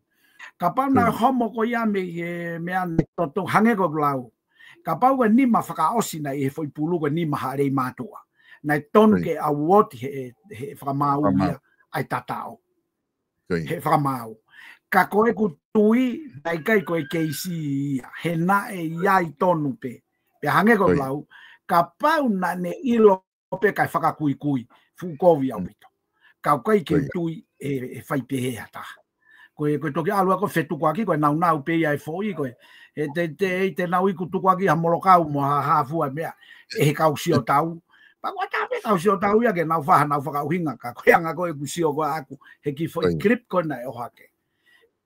Kapau naʻe homo ko ia mei he meʻa naʻe toto hangē ko ʻeku lau. Kapau ko e nima fakaʻosi naʻe ʻi he foʻi pulu ko e nima ʻa Leimātuʻa. Naʻe tonu ke ʻauoti he, he fakamaau ia ʻa e tataʻo. He fakamaau. Ka ko ʻeku tui, naʻe ʻikai ko e keisi ia. He naʻe ʻi ai tonu pē. Pea hangē ko ʻeku lau, kapau naʻa ne ʻilo pē kae fakakuikui, fuʻu kovi ʻaupito. Ka ʻoku ʻikai ke u tui ʻe, ʻe fai pehē ha taha. Ko e, ko e toki ʻalu ʻa ko e fetukuaki, ko e naunau pē ia e foʻi, ko e, he te, te, te nau iku tukuaki ha molokau mo ha, ha fua meʻa, ʻe he kau sio tau. Pea ko e taha pē kau sio tau ia ke nau faha, nau fakaʻuhinga, ka ko e anga ko ʻeku sio ko ʻaku, he kiʻi foʻi clip ko ē naʻe ʻohake.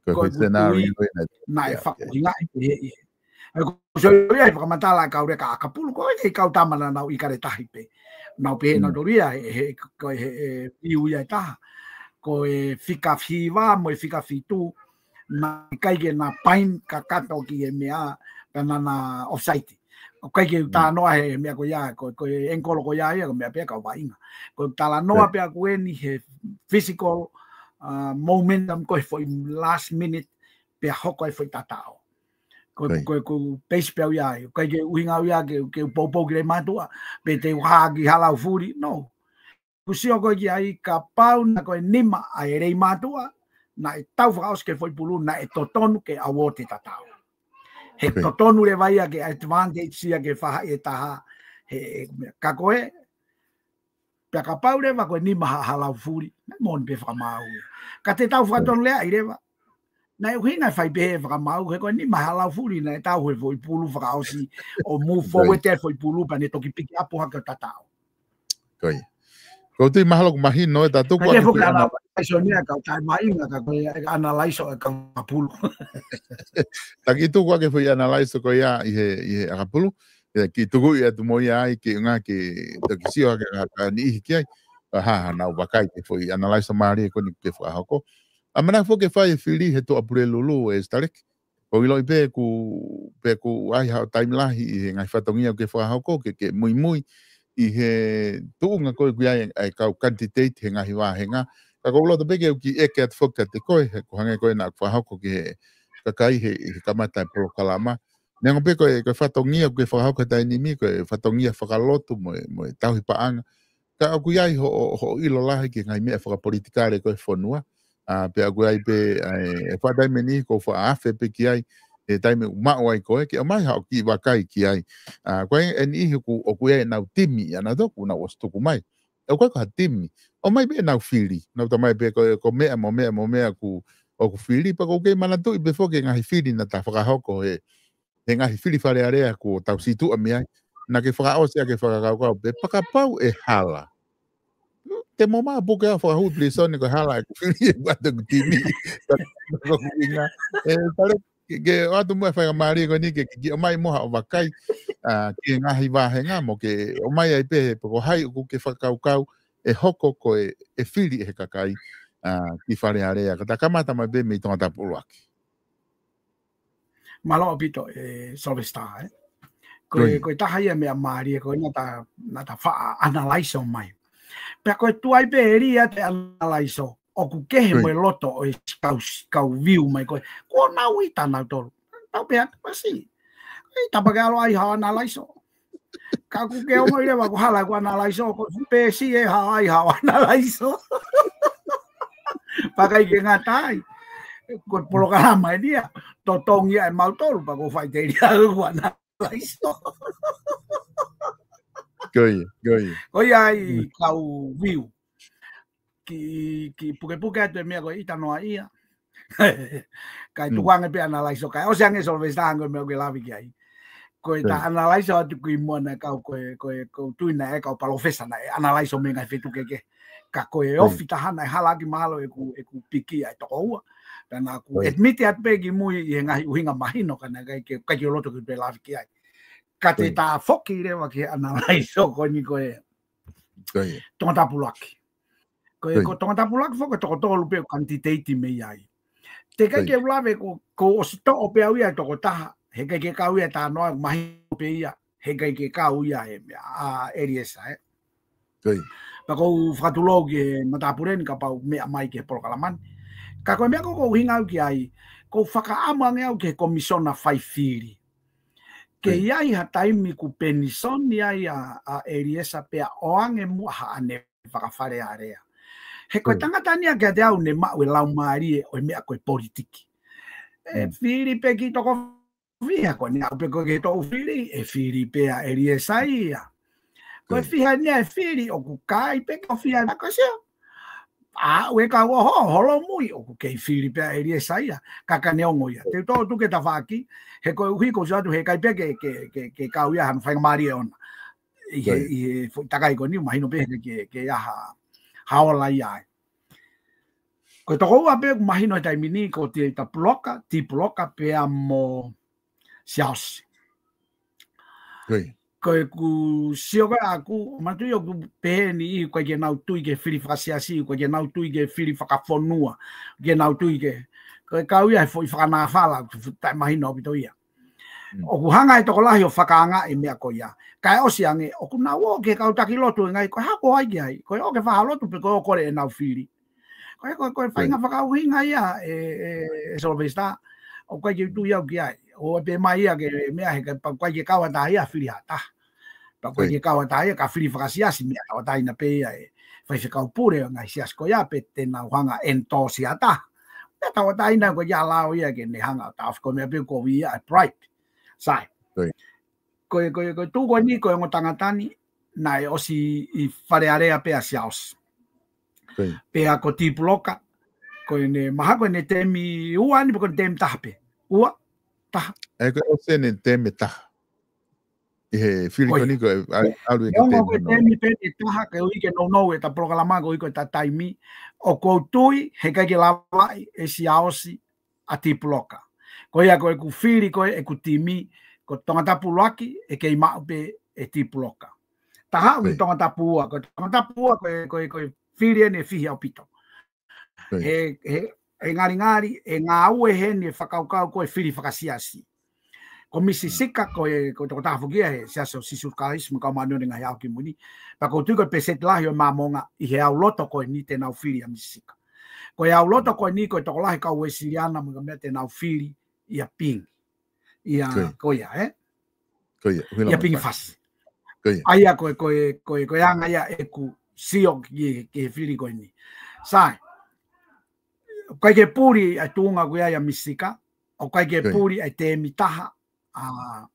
Ko e foʻi scenario ko ē naʻe fakaʻuhingaʻi pehē ia. ʻA ia ko e sio ia he fakamatala e kau leka ʻakapulu, ko e kau tama naʻa nau ʻi kale tahi pē. Nau pehē nautolu ia, he, he, ko e, he, he, view ia ʻe taha. Ko e fika hiva mo e fika fitu, naʻe ʻikai ke na pain kakato ki he meʻa, pea naʻa na offside. ʻOku ʻikai ke u talanoa he meʻa ko ia, ko, ko e angle ko ia ia, ko e meʻa pē kau vaʻinga. Ko e talanoa pē ʻaku eni he physical, uh, momentum ko e foʻi last minute, pea hoko e foʻi tataʻo. Ko, ko, ko e pace pē au ia, ʻikai ke u ʻuhinga au ia ke, ke u poupou ki Leimātuʻa, pe te u hā ki Halaufuli, no. Ku sio ko e ki ai kapau naʻe ko e nima ʻa e Leimātuʻa, naʻe tau fakaʻosi ke foʻi pulu, naʻe totonu ke ʻauoti e tataʻo. He totonu leva ia ke advantage ia ke fahaʻi e taha, he, he, ka ko e, pea kapau leva ko e nima ʻa Halaufuli, naʻe moʻoni pē fakamaau ia. Ka te tau fakatonu lea ai leva. Naʻe ʻuhinga e fai pehē fakamaau, he ko e nima ʻa Halaufuli, naʻe tau he foʻi pulu fakaʻosi, ʻo move forward e foʻi pulu, pea ne toki pick up hake ʻo tataʻo. Ko ia. Ko e tui mahalo ʻoku mahino e tatu. Ka ko e ke foki ana analyze ia kau tai mai inga ka ko e analyze ʻo e kau ʻakapulu. Taki tuku ake foʻi analyze ko ia ʻi he, ʻi he ʻakapulu. Ia kiʻi tuku ia tu mo ia ai ke ngā ke toki sio ake ka, ka niʻihi ki ai. Ha, ha, nau vakai ke foʻi analyze mālie ko eni ke fakahoko. ʻA mana foki ke fai e fili he Tuʻapulelulu ʻe Sitaleki. Ko e ʻiloʻi pē ʻoku, pē ʻoku ʻi ai haʻo taimi lahi ʻi he ngaahi fatongia ʻoku ke fakahoko ke, ke muimui ʻi he tuʻunga ko ē ʻoku ʻi ai e kau candidate he ngaahi vāhenga. Ka ʻoku ou loto pē ke u kiʻi ʻeke atu foki kiate koe, he ʻoku hangē ko ē naʻa ku fakahoko ki he kakai he, he kamata e polokalama. Neongo pē ko e, ko e fatongia ʻoku ke fakahoko he taimi ni, ko e fatongia fakalotu mo e, mo e tauhi paʻanga. Ka ʻoku ʻi ai hoʻo, hoʻo ʻilo lahi ki he ngaahi meʻa fakapolitikale ko ē fonua. ʻA, pea ʻoku ʻi ai pē, ʻa, e, e faʻa taimi ni ʻoku ou faʻa afe pē ki ai, he taimi ʻoku maʻu ai koe, ke ʻomai haʻo kiʻi vakai ki ai. ʻA, ko e, e niʻihi ʻoku, ʻoku ʻi ai ʻenau timi, ʻa nautolu ʻoku nau ʻosi tuku mai. ʻOku ʻikai ko ha timi. ʻOmai pē ʻenau fili. Nau tā mai pē ko, ko e meʻa mo e meʻa mo e meʻa ʻoku, ʻoku fili, pea ʻoku ou kei manatuʻi pē foki e ngaahi fili naʻa ta fakahoko he, he ngaahi fili Fale Alea kuo tau situʻa mei ai. Naʻa ke fakaʻosi ʻa e fakakaukau pē, pea kapau ʻe hala. Te mo mā puke ʻa fakahū pilīsone ko e hala ʻeku fili ʻeku ʻatu ʻeku timi. Ko ʻeku ʻuhinga. E, Sitaleki, ke, ke ʻoatu mo e faingamālie ko eni ke, ke, ke ʻomai mo haʻo vakai, ʻa, ki he ngaahi vāhenga mo ke ʻomai ai pē he pe ko hai ʻoku ke fakakaukau ʻe hoko ko e, ʻe fili ʻe he kakai, ʻa, ki Fale Alea. Ka ta kamata mai pē mei Tongatapu ʻUluaki. Mālō ʻaupito, e, Sylvester, ē. Ko e, ko e taha ia meʻa mālie, ko e naʻa ta, naʻa ta faʻa analyze ʻo mai. Pea ko e tuai pē ʻe lia te analyze ʻoku kehe mo e loto ʻo e kau, kau view mai ko e. Ko nau ʻita nautolu. Tau pē atu, masi. Ei tapa ke ʻalu ai haʻo analyze. Ka ʻoku ke ongoʻi leva ko e hala ʻeku analyze, ko e pēsi ʻe haʻu ai haʻo analyze. Pea ʻikai ke ngata ai. Ko e polokalama eni ia, totongi ai mautolu, pea ʻoku ou faʻiteliha ʻeku analyze. Ko ia, ko ia. Ko ia ai kau view. Kiʻi, kiʻi pukepuke atu e meʻa ko e ʻita noa ia. Kae tuku ange pē analyze ʻo kae ʻosi ange Sylvester ange meʻa ʻoku ke lave ki ai. Ko e ta analyze atu ki muʻa naʻe kau ko e, ko e, ko e tui naʻe kau palōfesa naʻe analyze ʻo meʻa ngaahi feituʻu kehekehe. Ka ko e ofi taha naʻe hala ʻaki mahalo ʻeku, ʻeku piki ʻa e toko ua. Pea naʻa ku admit atu pē ki mui ʻi he ngaahi ʻuhinga mahino ka naʻe ʻikai ke, ʻikai ke u loto ke u toe lave ki ai. Ka te ta foki leva ki he analyze ko eni ko e Tongatapu ʻUluaki. Ko e, ko Tongatapu ʻUluaki foki ko e toko tolu pē ʻoku candidate mei ai. Te ʻikai ke u lave ko, ko ʻosi toʻo pē au ia e toko taha, he ʻikai ke kau ia e tānoa, mahino pē ia, he ʻikai ke kau ia e meʻa, ʻa ʻEliesa, ē. Pea ʻoku ou fakatulou ki he matāpule ni kapau meʻa mai ki he polokalama ni. Ka ko e meʻa ko ʻoku ou ʻuhinga au ki ai, ʻoku ou fakaʻamu ange au ki he komisona fai fili. Ke ʻi ai ha taimi ʻoku penisoni ai ʻa, ʻa ʻEliesa pea ʻoange muʻa haʻane fakafalealea. He ko e tangata ni ia kiate au ne maʻu e laumālie ʻo e meʻa ko e politiki. ʻE fili pē ki toko fiha, ko eni au pē ko e toʻu fili, ʻe fili pē ʻa ʻEliesa ia. Ko e fiha ni ʻe fili ʻoku kai pē ko fiha na ko sio. ʻA, ʻoku ʻikai ke u ʻoho, holomui, ʻoku kei fili pē ʻa ʻEliesa ia, ka ka neongo ia. Te u toʻo atu ki he tafaʻaki, he koeʻuhi ko sio atu he ʻikai pē ke, ke, ke, ke kau ia hano faingamālie ʻoʻona. ʻI he, ʻi he foʻi takai ko eni, mahino pē he ke, ke ʻi ai ha, ha ola ia ai. Ko e toko ua pē ʻoku mahino he taimi ni, ko Tēvita Puloka, Tī Puloka, pea mo Siaosi. Ko ʻeku sio ko ē ʻaʻaku, manatuʻi ʻoku pehē ni ʻoku ʻikai ke nau tui ki he fili fakasiasi, ʻoku ʻikai ke nau tui ki he fili fakafonua, ʻikai ke nau tui ki he, ko e kau ia he foʻi fakanāfala, ʻoku taʻemahino ʻaupito ia. ʻOku hanga e tokolahi ʻo fakaangaʻi e meʻa ko ia. Kae ʻosi ange, ʻoku nau ō ki he kau taki lotu e ngai, ko e hā ko ai ki ai, ko e ō ke fakalotu pe ko e ō kole ʻenau fili. Ko e, ko e, ko e faʻahinga fakaʻuhinga ia ē, ē, ē Sylvester, ʻoku ʻikai ke u tui au ki ai. ʻOku pehē mai ia ke meʻa he ka pa ʻoku ʻikai ke kau ʻa taha ia fili ha taha. Pa ʻoku ʻikai ke kau ʻa taha ia ka fili fakasiasi meʻa tauʻatāina pē ia ʻe faifekau pule ʻo e ngaahi siasi ko ia pe te nau hanga ʻo endorse ʻa taha. Meʻa tauʻatāina ko ia lao ia ke ne hanga ʻo taʻofi ko e meʻa pē ko ia ʻa e bribe. Sai. Ko e, ko e, ko e tuʻu ko eni ko e ongo tangata ni, naʻe ʻosi ʻi Falealea pē ʻa Siaosi. Pea ko Tī Puloka, ko ʻene mahalo ko ʻene temi ua ni, pe ko ʻene temi taha pē. Ua, taha. ʻE ko e ʻosi ʻene temi taha. ʻI he fili ko eni ko e ʻalu ʻi he temi pē ʻe taha, koeʻuhi ke nounou ʻeta polokalama koeʻuhi ko ʻeta taimi, ʻoku ou tui, he ʻikai ke lavaʻi ʻe Siaosi ʻa Tī Puloka. Ko ia ko ʻeku fili ko ē ʻeku timi, ko Tongatapu ʻUluaki, ʻe kei maʻu pē ʻe Tī Puloka. Taha ʻi Tongatapu ua, ko Tongatapu ua, ko e, ko e, ko e fili ʻeni ʻe fihi ʻaupito. He, he, he ngalingali, ʻe ngāue heni e fakakaukau ko e fili fakasiasi. Ko Misi Sika, ko e, ko e tokotaha foki ia he Siasi ʻo Sīsū Kalaisi mo e Kau Māʻoniʻoni ʻi he Ngaahi ʻAho Kimui ni. Pea ʻoku ou tui ko e pēseti lahi ʻo e Māmonga ʻi he ʻalu loto ko eni te nau fili ʻa Misi Sika. Ko e ʻalu loto ko eni ko e tokolahi kau Uēsiliana mo e kau meʻa te nau fili ʻia Pingi. ʻIa ko ia, ē? ʻIa Pingi Fasi. ʻA ia ko e, ko e, ko e, ko e anga ia ʻeku sio ki, ki he fili ko eni. Sai, ʻoku ʻikai ke puli ʻa e tuʻunga ko ia ʻia Misi Sika, ʻoku ʻikai ke puli ʻa e temi taha ʻa,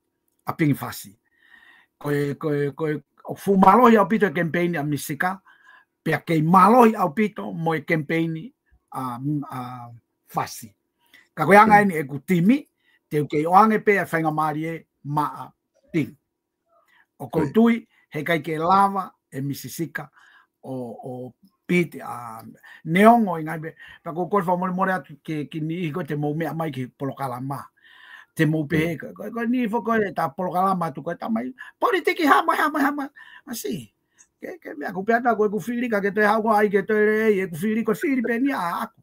ʻa Pingi Fasi. Ko e, ko e, ko e, ʻoku fuʻu mālohi ʻaupito e kemipeini ʻa Misi Sika, pea kei mālohi ʻaupito mo e kemipeini ʻa, ʻa Fasi. Ka ko e anga eni ʻeku timi, te u kei ʻoange pē ʻa e faingamālie maʻa Pingi. ʻOku ou tui, he ʻikai ke lava ʻe Misi Sika ʻo, ʻo piti ʻa neongo ʻi he ngaahi meʻa. Pea ʻoku ou kole fakamolemole atu ki he niʻihi ko ē te mou meʻa mai ki he polokalama. Te mou pehē, ko, ko, ko eni foki ko ʻeta polokalama atu ko e tamai politiki hā mai, hā mai, hā mai. ʻAsi. Ke, ke meʻa ʻoku pehē atu ko ʻeku fili ka ke toe haʻu ko ai ke toe lelei, ʻeku fili ko e fili pē eni ʻaʻaku.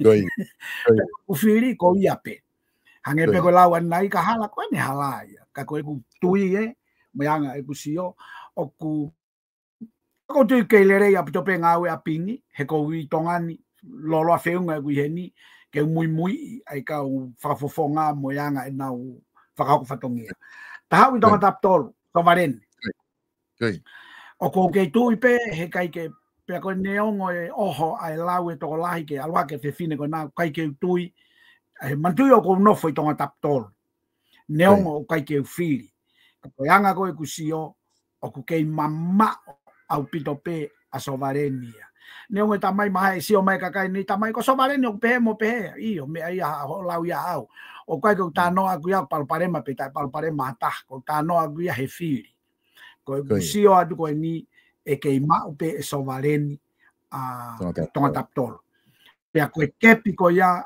ʻEku fili ko ia pē. Hangē pē ko e lau ʻanenai ka hala ko ʻene hala ia. Ka ko ʻeku tui ē, mo e anga ʻeku sio, ʻoku, ʻoku ou tui kei lelei ʻaupito pē ngāue ʻa Pingi, he ʻoku ou ʻi Tonga ni, loloa feʻunga ʻeku ʻi heni, ke u muimui ʻa e kau fakafofonga mo e anga ʻenau fakahoko fatongia. Taha ʻi Tongatapu tolu, Sovaleni. ʻOku ou kei tui pē, he ʻikai ke, pea ko e neongo e ʻoho ʻa e lau e tokolahi ke ʻalu hake fefine ko ena, ʻikai ke u tui, ʻe manatuʻi ʻoku ou nofo ʻi Tongatapu tolu. Neongo ʻoku ʻikai ke u fili. Ka ko e anga ko ē ʻeku sio, ʻoku kei mamaʻo ʻaupito pē ʻa Sovaleni ia. Neongo e tamai maha ʻe sio mai kakai ni tamai ko Sovaleni ʻoku pehē mo pehē. ʻIo, meʻa ia hoʻo lau ia au. ʻOku ʻikai ke u tānoa ʻaku ia palopalema pe taʻepalopalema ha taha. ʻOku ou tānoa ʻaku ia he fili. Ko ʻeku sio atu ko eni ʻe kei maʻu pē ʻe Sovaleni ʻa Tongatapu tolu. Pea ko e kepi ko ia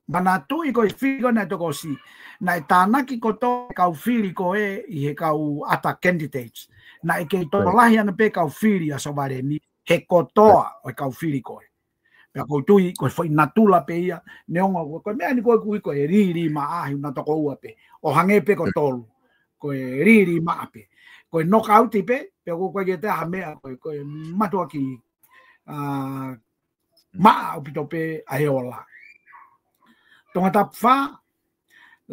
Manatuʻi ko e fili ko ē naʻe tokosiʻi, naʻe tānaki kotoa e kau fili ko ē ʻi he kau ʻata candidates. Naʻe kei tokolahi ange pē kau fili ʻa Sovaleni he kotoa ʻo e kau fili ko ē. Pea ʻoku ou tui ko e foʻi natula pē ia, neongo ko e meʻa ni ko ē ʻoku ui ko e lilimaʻa, he ʻoku na toko ua pē. ʻO hangē pē ko tolu, ko e lilimaʻa pē. Ko e nokauti pē, pea ʻoku ʻikai ke toe ʻi ai ha meʻa, ko e, ko e mātuʻaki, ā, maʻa ʻaupito pē ʻa e ola. Tongatapu fā,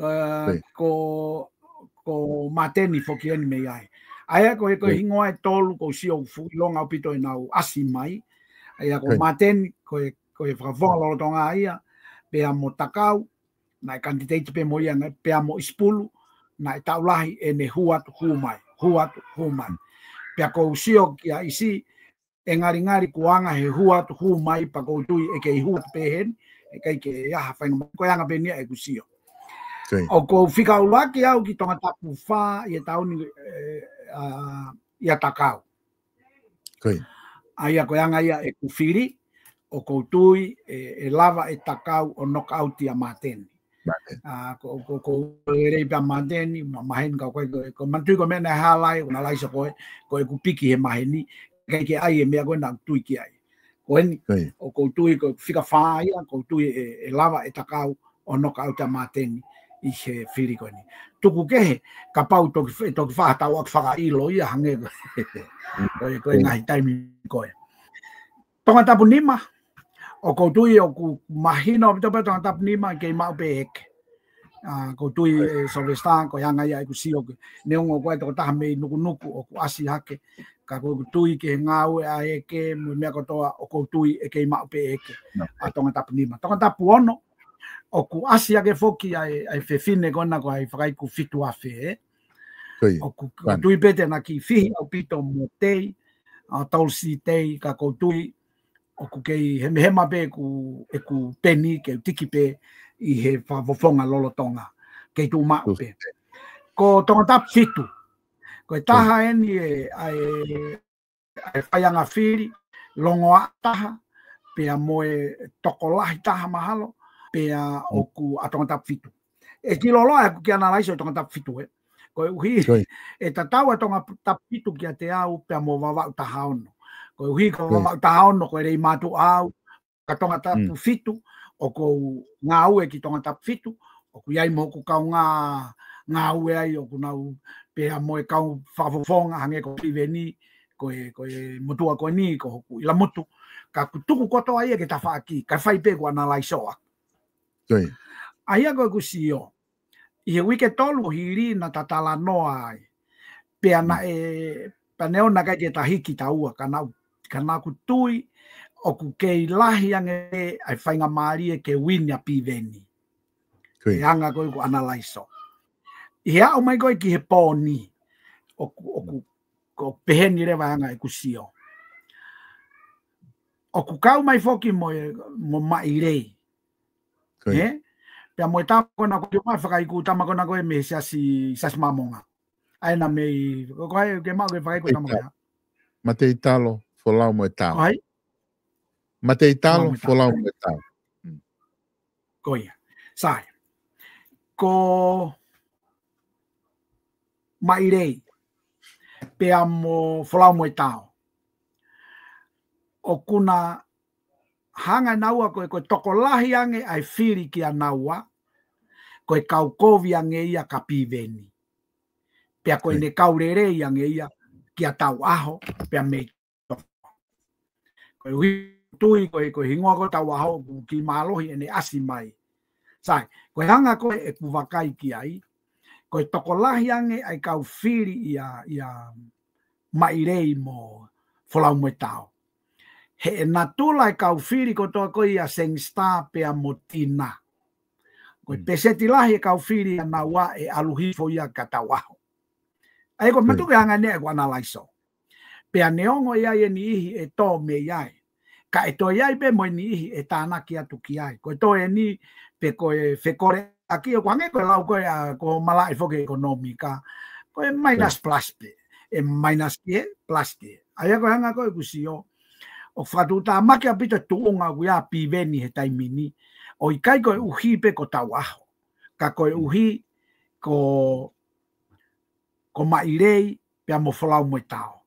ā, ko, ko Māteni foki eni mei ai. ʻA ia ko e, ko e hingoa ʻe tolu, ʻoku ou sio ʻoku fuʻu ʻilonga ʻaupito ʻenau ʻasi mai. ʻA ia ko Māteni, ko e, ko e fakafofonga lolotonga ia, pea mo Takau, naʻe candidate pē mo ia, pea mo ʻIsipulu, naʻe taʻu lahi ʻene hū atu hū mai, hū atu hū mai. Pea ʻoku ou sio kia ʻIsi, ʻe ngalingali kuo anga he hū atu hū mai, pea ʻoku ou tui ʻe kei hū atu pē heni, ʻe ʻikai ke ʻi ai ha faingamālie, ko e anga pē eni ia ʻeku sio. ʻOku ou fika ʻuluaki au ki Tongatapu fā ʻi he taʻu ni, ē, ā, ʻia Takau. ʻA ia ko e anga ia ʻeku fili, ʻoku ou tui ʻe, ʻe lava ʻe Takau ʻo nokauti ʻa Māteni. Ā, ko, ko, ʻoku lelei pē ʻa Māteni, ma, maheni ka ko e, ko, ko e manatuʻi ko e meʻa naʻe hala ai, ʻo Analaiso ko e, ko ʻeku piki he maheni, ʻikai ke ʻi ai e meʻa ko ē naʻa ku tui ki ai. Ko eni, ʻoku ou tui ko e fika fā ia, ʻoku ou tui ʻe, ʻe lava ʻe Takau ʻo nokauti ʻa Māteni ʻi he fili ko eni. Tuku kehe, kapau toki, toki fakaʻatā ʻeku fakaʻilo ia hangē ko e, ko e ngaahi taimi ko ē. Tongatapu nima, ʻoku ou tui ʻoku mahino ʻaupito pē Tongatapu nima kei maʻu pē ʻeke. Ā, ʻoku ou tui ē Sylvester, ko e anga ia ʻeku sio ke. Neongo ko e tokotaha mei Nukunuku ʻoku ʻasi hake. Ka ʻoku ou tui ki he ngāue ʻa e ʻeke, mo e meʻa kotoa ʻoku ou tui ʻe kei maʻu pē ʻeke. ʻA Tongatapu nima. Tongatapu ono, ʻoku ʻasi hake foki ʻa e, ʻa e fefine ko ena ko e fakaiku Fitu Afe, ē. ʻOku, ʻoku ou tui pē te na kiʻi fihi ʻaupito mo Tei, ā, Tulsi Tei, ka ʻoku ou tui, ʻoku kei hemehema pē ʻeku, ʻeku peni, ke u tiki pē ʻi he fakafofonga lolotonga. Kei tuʻu maʻu pē. Ko Tongatapu fitu. Ko e taha eni ē, ʻa e, ʻa e faianga fili, longoaʻa taha, pea mo e tokolahi taha mahalo, pea ʻoku ʻa Tongatapu fitu. ʻE kiʻi loloa ʻeku kiʻi Analaiso ʻo Tongatapu fitu, ē. Koeʻuhi, ʻe tatau ʻa Tongatapu fitu kiate au, pea mo Vavaʻu taha ono. Koeʻuhi ko Vavaʻu taha ono, ko e lei mātuʻa au, ka Tongatapu fitu, ʻoku ou ngāue ki Tongatapu fitu, ʻoku ʻi ai mo hoku kaungā ngāue ai, ʻoku nau pea mo e kau fakafofonga hangē ko Piveni, ko e, ko e motuʻa ko eni, ko hoku ʻilamutu, ka ʻoku tuku kotoa ia ki he tafaʻaki, ka fai pē ʻeku Analaiso ʻaʻaku. ʻA ia ko ʻeku sio, ʻi he uike tolu hili naʻa ta talanoa ai. Pea naʻe, pea neongo naʻe ʻikai ke ta hiki taua, ka naʻa, ka naʻa ku tui, ʻoku kei lahi ange ʻa e faingamālie ke uini ʻa Piveni. Ko e anga ko ē ʻeku Analaiso. ʻI he aʻu mai ko ē ki he pō ni, ʻoku, ʻoku, ʻoku peheni leva ʻa e anga ʻeku sio. ʻOku kau mai foki mo, mo Maʻilei. Ē? Pea mo e tama ko ena ko e kiʻi fakaiku tama ko ena ko e mei he Siasi, Siasi Māmonga. ʻA ena mei, ko, ko e ke maʻu ke fakaiku tama ko ena. Mateitalo, Folau mo e Tao. Mateitalo, Folau mo e Tao. Ko ia. Sai. Ko Maʻilei. Pea mo Folau mo e Tao. ʻOku na hanga naua ko e, ko e tokolahi ange ʻa e fili kia naua, ko e kau kovi ange ia kia Piveni. Pea ko ʻene kau lelei ange ia kia Tauʻaho, pea mei Koeʻuhi tui ko e, ko e hingoa ko Tauʻaho ʻoku kiʻi mālohi ʻene ʻasi mai. Sai, ko e anga ko ē ʻeku vakai ki ai, ko e tokolahi ange ʻa e kau fili ʻia, ʻia Maʻilei mo Folau mo e Tao. He ʻe natula e kau fili kotoa ko ia Sangster pea mo Tina. Ko e peseti lahi e kau fili ʻa naua ʻe ʻalu hifo ia kia Tauʻaho. ʻA ia ko e matuʻu ke hanga ʻe ʻeku Analaiso. Pea neongo ʻi ai e niʻihi ʻe tō mei ai. Ka ʻe toe ʻi ai pē mo e niʻihi ʻe tānaki atu ki ai. Ko e toe ni pe ko e fekoleʻaki ʻoku hangē ko e lau ko ē ʻa ko malaʻe foki ʻekonōmika. Ko e minus plus pē. ʻE minus ki he plus ki he. ʻA ia ko e anga ko ē ʻeku sio. ʻOku fakatuʻutāmaki ʻaupito tuʻunga ʻoku ʻia Piveni he taimi ni. ʻo ʻikai ko e ʻuhi pē ko Tauʻaho, ka ko e ʻuhi ko, ko Maʻilei pea mo Folau mo e Tao.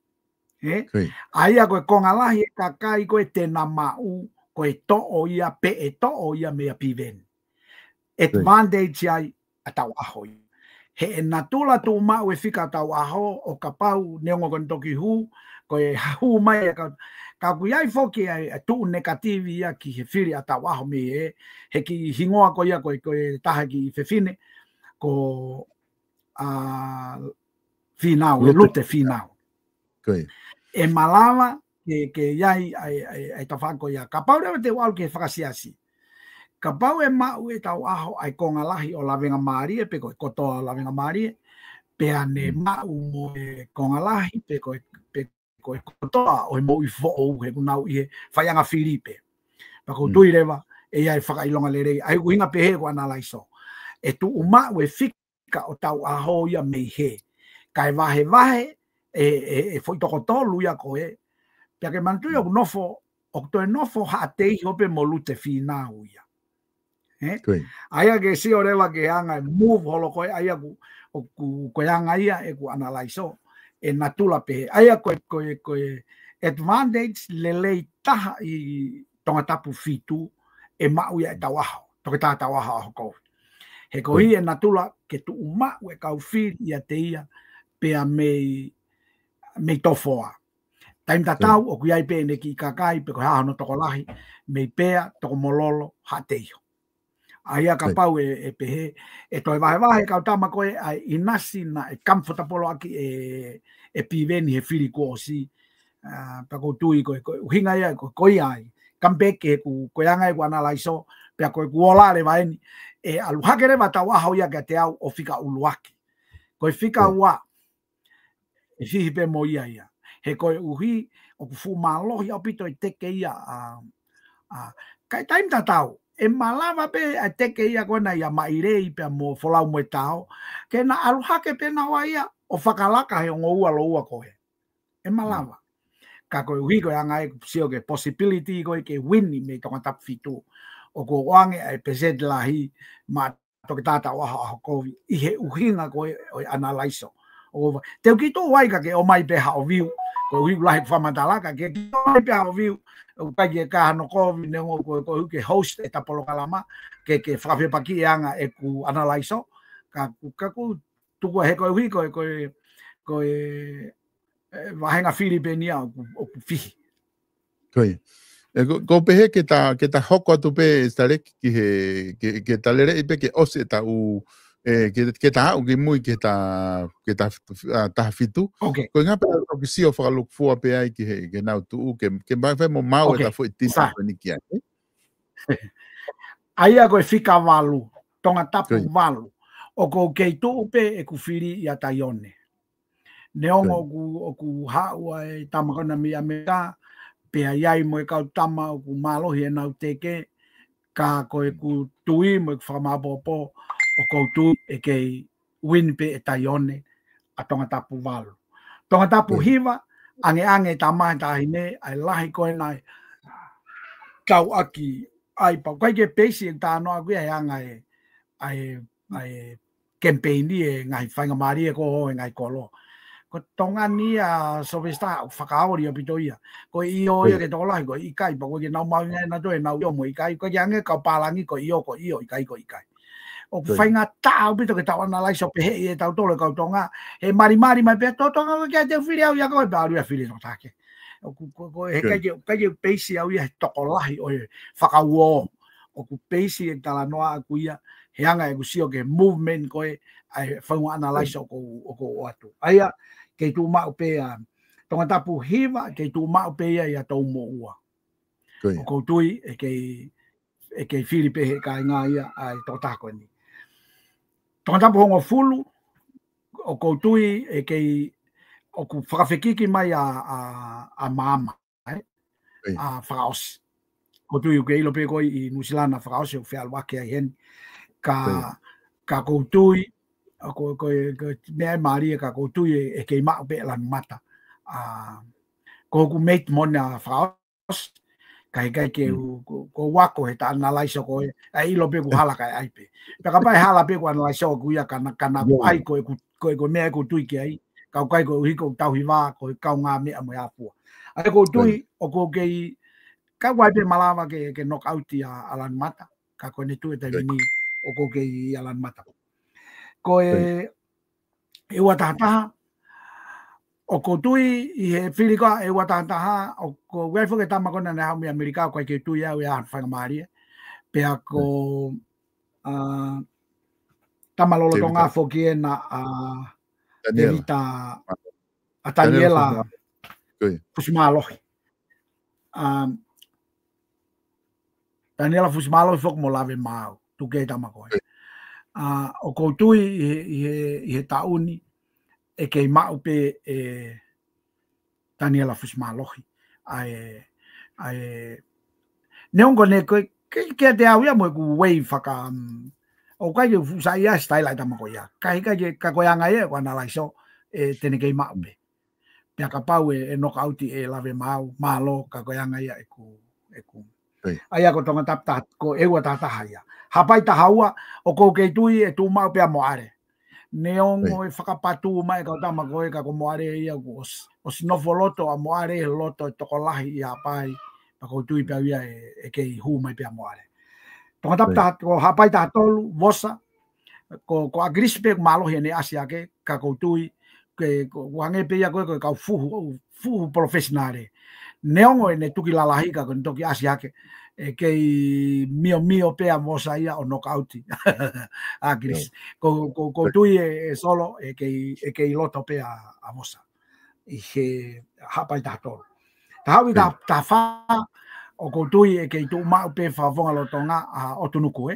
Ē? ʻA ia ko e konga lahi e kakai ko ē te na maʻu, ko e toʻo ia, pe ʻe toʻo ia meia Piveni. Advantage ai ʻa Tauʻaho ia. He ʻe natula tuʻu maʻu e fika ʻa Tauʻaho ʻo kapau neongo ko ʻene toki hū, ko e hū mai ʻa e ka, ka ʻoku ʻi ai foki ʻa e, ʻa e tuʻu negative ia ki he fili ʻa Tauʻaho mei he, he kiʻi hingoa ko ia ko e, ko e taha kiʻi fefine, ko, ʻa, Fīnau, ʻe Lute. Lute Fīnau. ʻE malava ke, ke ʻi ai ʻa e, ʻa e, ʻa e tafaʻaki ko ia. Kapau leva te u ʻalu ki he fakasiasi. Kapau ʻe maʻu ʻe Tauʻaho ʻa e konga lahi ʻo Lavengamālie, pe ko e kotoa ʻo Lavengamālie, pea ne maʻu mo e konga lahi, pe ko e, pe ko e kotoa ʻo e moʻui foʻou he ʻoku nau ʻi he faiʻanga fili pē. Pea ʻoku ou tui leva, ʻe ʻi ai e fakaʻilonga lelei, ʻa ia ʻoku ʻuhinga pehē ʻeku ʻanalaiso. ʻE tuʻu maʻu e fika ʻo Tauʻaho ia mei he. Kae vahevahe, ʻe, ʻe, ʻe foʻi toko tolu ia ko ē. Pea ke manatuʻi ʻoku nofo, ʻoku toe nofo Haʻateiho pē mo Lute Fīnau ia. Ē? ʻA ia ke sio leva ki he anga e move holo ko ē, ʻa ia ʻoku, ʻoku, ko e anga ia ʻeku ʻanalaiso, ʻe natula pehē. ʻA ia ko e, ko e, ko e advantage lelei taha ʻi Tongatapu fitu, ʻe maʻu ia ʻe Tauʻaho, Toketā Tauʻaho ʻAhokovi. He ko ia ʻe natula ke tuʻu maʻu e kau fili ʻiate ia, pea mei, mei Tofoa. Taimi tatau, ʻoku ʻi ai pē ʻene kiʻi kakai, pe ko e hā hono tokolahi, mei Pea, Tokomololo, Haʻateiho. ʻA ia kapau ʻe, ʻe pehē, ʻe toe vahevahe e kau tama ko ē, ʻa e ʻinasi naʻe comfortable ʻaki ʻe, ʻe Piveni he fili kuo ʻosi. ʻA, pea ʻoku ou tui ko e, ko e ʻuhinga ia, ko, ko ia ai. Come back he ʻoku, ko e anga ʻeku ʻanalaiso, pea ko ʻeku ola leva eni, ʻe ʻalu hake leva Tauʻaho ia kiate au ʻo fika ʻuluaki. Ko e fika ua, ʻe fihi pē mo ia ia. He koeʻuhi, ʻoku fuʻu mālohi ʻaupito e teke ia, ʻa, ʻa, kae taimi tatau, ʻe malava pē ʻa e teke ia ko ena ʻia Maʻilei pea mo Folau mo e Tao, ke na ʻalu hake pē naua ia, ʻo fakalaka he ongo ua lōua ko ē. ʻE malava. Ka koeʻuhi ko e anga ʻeku sio ki he possibility ko ē ke win mei Tongatapu fitu. ʻOku ou ʻoange ʻa e percent lahi, maʻa Toketā Tauʻaho ʻAhokovi, ʻi he ʻuhinga ko ē ʻo e ʻanalaiso. ʻOku ou va-, te u kiʻi tuʻu ai ka ke ʻomai pē haʻo view, koeʻuhi ʻoku lahi e fakamatala, ka ke kiʻi ʻomai pē haʻo view, ʻoku ʻikai ke kau hano kovi, neongo ko, koeʻuhi ke host ʻeta polokalama, ke, ke fakafepakiʻi e anga ʻeku ʻanalaiso, ka ʻoku, ka ʻoku tuku he koeʻuhi, ko e, ko e, ko e, ʻe, vāhenga fili pē eni ia ʻoku, ʻoku fihi. Ko ia. ʻE, ʻoku, ʻoku ou pehē ke ta, ke ta hoko atu pē, Sitaleki, ki he, ke, ke ta lele pē ke ʻosi ʻeta ʻū, ʻe, ke, ke ta aʻu ki mui ke ta, ke ta, ʻa, taha fitu. Ko e ʻuhinga pē ʻoku ou sio fakalūkufua pē ai ki he, ke nau tuʻu, ke, ke mai fai mo maʻu ʻeta foʻi timi ko eni ki ai. ʻA ia ko e fika valu, Tongatapu valu. ʻOku ou kei tuʻu pē ʻeku fili ʻia Taione. Neongo ʻoku, ʻoku haʻu ʻa e tama ko ena mei ʻAmelika, pea ʻi ai mo e kau tama ʻoku mālohi ʻenau teke, ka ko ʻeku tui mo ʻeku fakamāʻopoʻopo, ʻoku ou tui ʻe kei win pē ʻe Taione ʻa Tongatapu valu. Tongatapu hiva, ʻangeʻange e tama he taʻahine, ʻa e lahi ko ena ʻe tau ʻaki ai pau. ʻIkai ke peisi e talanoa ʻaku ia he anga e, ʻa e, ʻa e campaign ʻi he ngaahi faingamālie ko ē he ngaahi kolo. Ko Tonga ni ʻa Sylvester ʻoku fakaoli ʻaupito ia. Ko e ʻio ia ke tokolahi, ko e ʻikai, pea ko e ke nau maʻu ʻenau toe, nau ʻio mo e ʻikai, ko e ke ange kau pālangi, ko e ʻio, ko e ʻio, ʻikai, ko e ʻikai. ʻOku faingataʻa ʻaupito ke tau ʻanalaiso pehē ʻe tautolu e kau Tonga, he malimali mai pē, tō Tonga ko e ke te fili au ia ko e pē ʻalu ia fili no take. ʻOku, ko, ko, he ʻikai ke, ʻikai ke peisi au ia he tokolahi ʻo e fakauō. ʻOku peisi e talanoa ʻaku ia, he anga ʻeku sio ki he movement ko ē, ʻa e faunga ʻanalaiso ʻoku, ʻoku ʻoatu. ʻA ia, kei tuʻu maʻu pē ʻa, Tongatapu hiva, kei tuʻu maʻu pē ia ʻia Toumoʻua. ʻOku ou tui, ʻe kei, ʻe kei fili pē he kāinga ia, ʻa e tokotaha ko eni. Tongatapu hongofulu, ʻoku ou tui, ʻe kei, ʻoku fakafekiki mai ʻa, ʻa, ʻa Maama, ʻa Fakaʻosi. ʻOku ou tui ʻoku ke ʻilo pē koe ʻi Nuʻusila naʻa Fakaʻosi ʻoku feʻaluʻaki ai heni. Ka, ka ʻoku ou tui, ʻa ko, ko, ko e meʻa ʻe mālie ka ʻoku ou tui ʻe, ʻe kei maʻu pē ʻe Lanumata. ʻA, ko hoku mate mo ʻene ʻa Fakaʻosi, Ka ʻikai ke u, ko, ko u ako he ta analaiso ko ē, ʻa e ʻilo pē ʻoku hala kae ʻai pē. Pea kapau ʻe hala pē ʻeku analaiso ʻoʻoku ia ka na, ka na ʻoku ʻai ko ʻeku, ko ʻeku meʻa ʻoku ou tui ki ai, ka ʻoku ʻikai ko e ʻuhi ko ʻeku tauhi vā, ko e kaungāmeʻa mo e hā fua. ʻA ia ʻoku ou tui, ʻoku ou kei, ka ʻoku ʻi ai pē malava ke, ke knock out ʻa ʻAlani Mata, ka ko ʻene tuʻu he taimi ni, ʻoku ou kei ʻAlani Mata. Ko e, ʻe ua taha taha, ʻoku ou tui ʻi he fili ko ē ʻe ua taha taha, ʻoku ou ʻi ai foki e tama ko ena naʻe haʻu mei ʻAmelika, ʻoku ʻikai ke u tui au ʻe ʻi ai hano faingamālie. Pea ko, ʻa, tama lolotonga foki ena ʻa Tevita, ʻa Taniela Fusimālohi. ʻA, Taniela Fusimālohi foki mo Lave Maau, tuku e tama ko ē. ʻA, ʻoku ou tui ʻi he, ʻi he, ʻi he taʻu ni, ʻe kei maʻu pē ʻe Taniela Fusimālohi. ʻA e, ʻa e, neongo ne ko e, ke, kiate au ia mo ʻeku way faka, mm, ʻoku ʻikai ke u fuʻu saiʻia he sitaila e tama ko ia. Ka ʻikai ke, ka ko e anga ia ʻeku analaiso, ʻe te ne kei maʻu pē. Pea kapau ʻe, ʻe knock out ʻe Lave Maau, mālō, ka ko e anga ia ʻeku, ʻeku. ʻA ia ko Tongatapu taha, ko e ua taha taha ia. Haʻapai taha ua, ʻoku ou kei tui ʻe tuʻu maʻu pē ʻa Moale. Neongo e fakapatū mai e kau tama ko ē ka ko Moale ia kuo ʻosi, ʻosi nofo loto ʻa Moale he loto e tokolahi ʻi Haʻapai. Pea ʻoku ou tui pē au ia ʻe, ʻe kei hū mai pē ʻa Moale. Tongatapu taha, ko Haʻapai taha tolu, Vosa, ko, ko ʻAkilisi pē ʻoku mālohi ʻene ʻasi hake, ka ʻoku ou tui, ke, ko, ʻoku hangē pē ia ko e, ko e kau fuhu, fuhu polofisinale. Neongo ʻene tuki lalahi ka ko ʻene toki ʻasi hake, ʻe kei miomio pē ʻa Vosa ia ʻo knock out ʻAkilisi. Ko, ko, ʻoku ou tui ʻe, ʻe Solo, ʻe kei, ʻe kei loto pē ʻa, ʻa Vosa. ʻI he Haʻapai taha tolu. Taha ua, taha, taha fā, ʻoku ou tui ʻe kei tuʻu maʻu pē fakafofonga lolotonga ʻa ʻOtunuku, ē?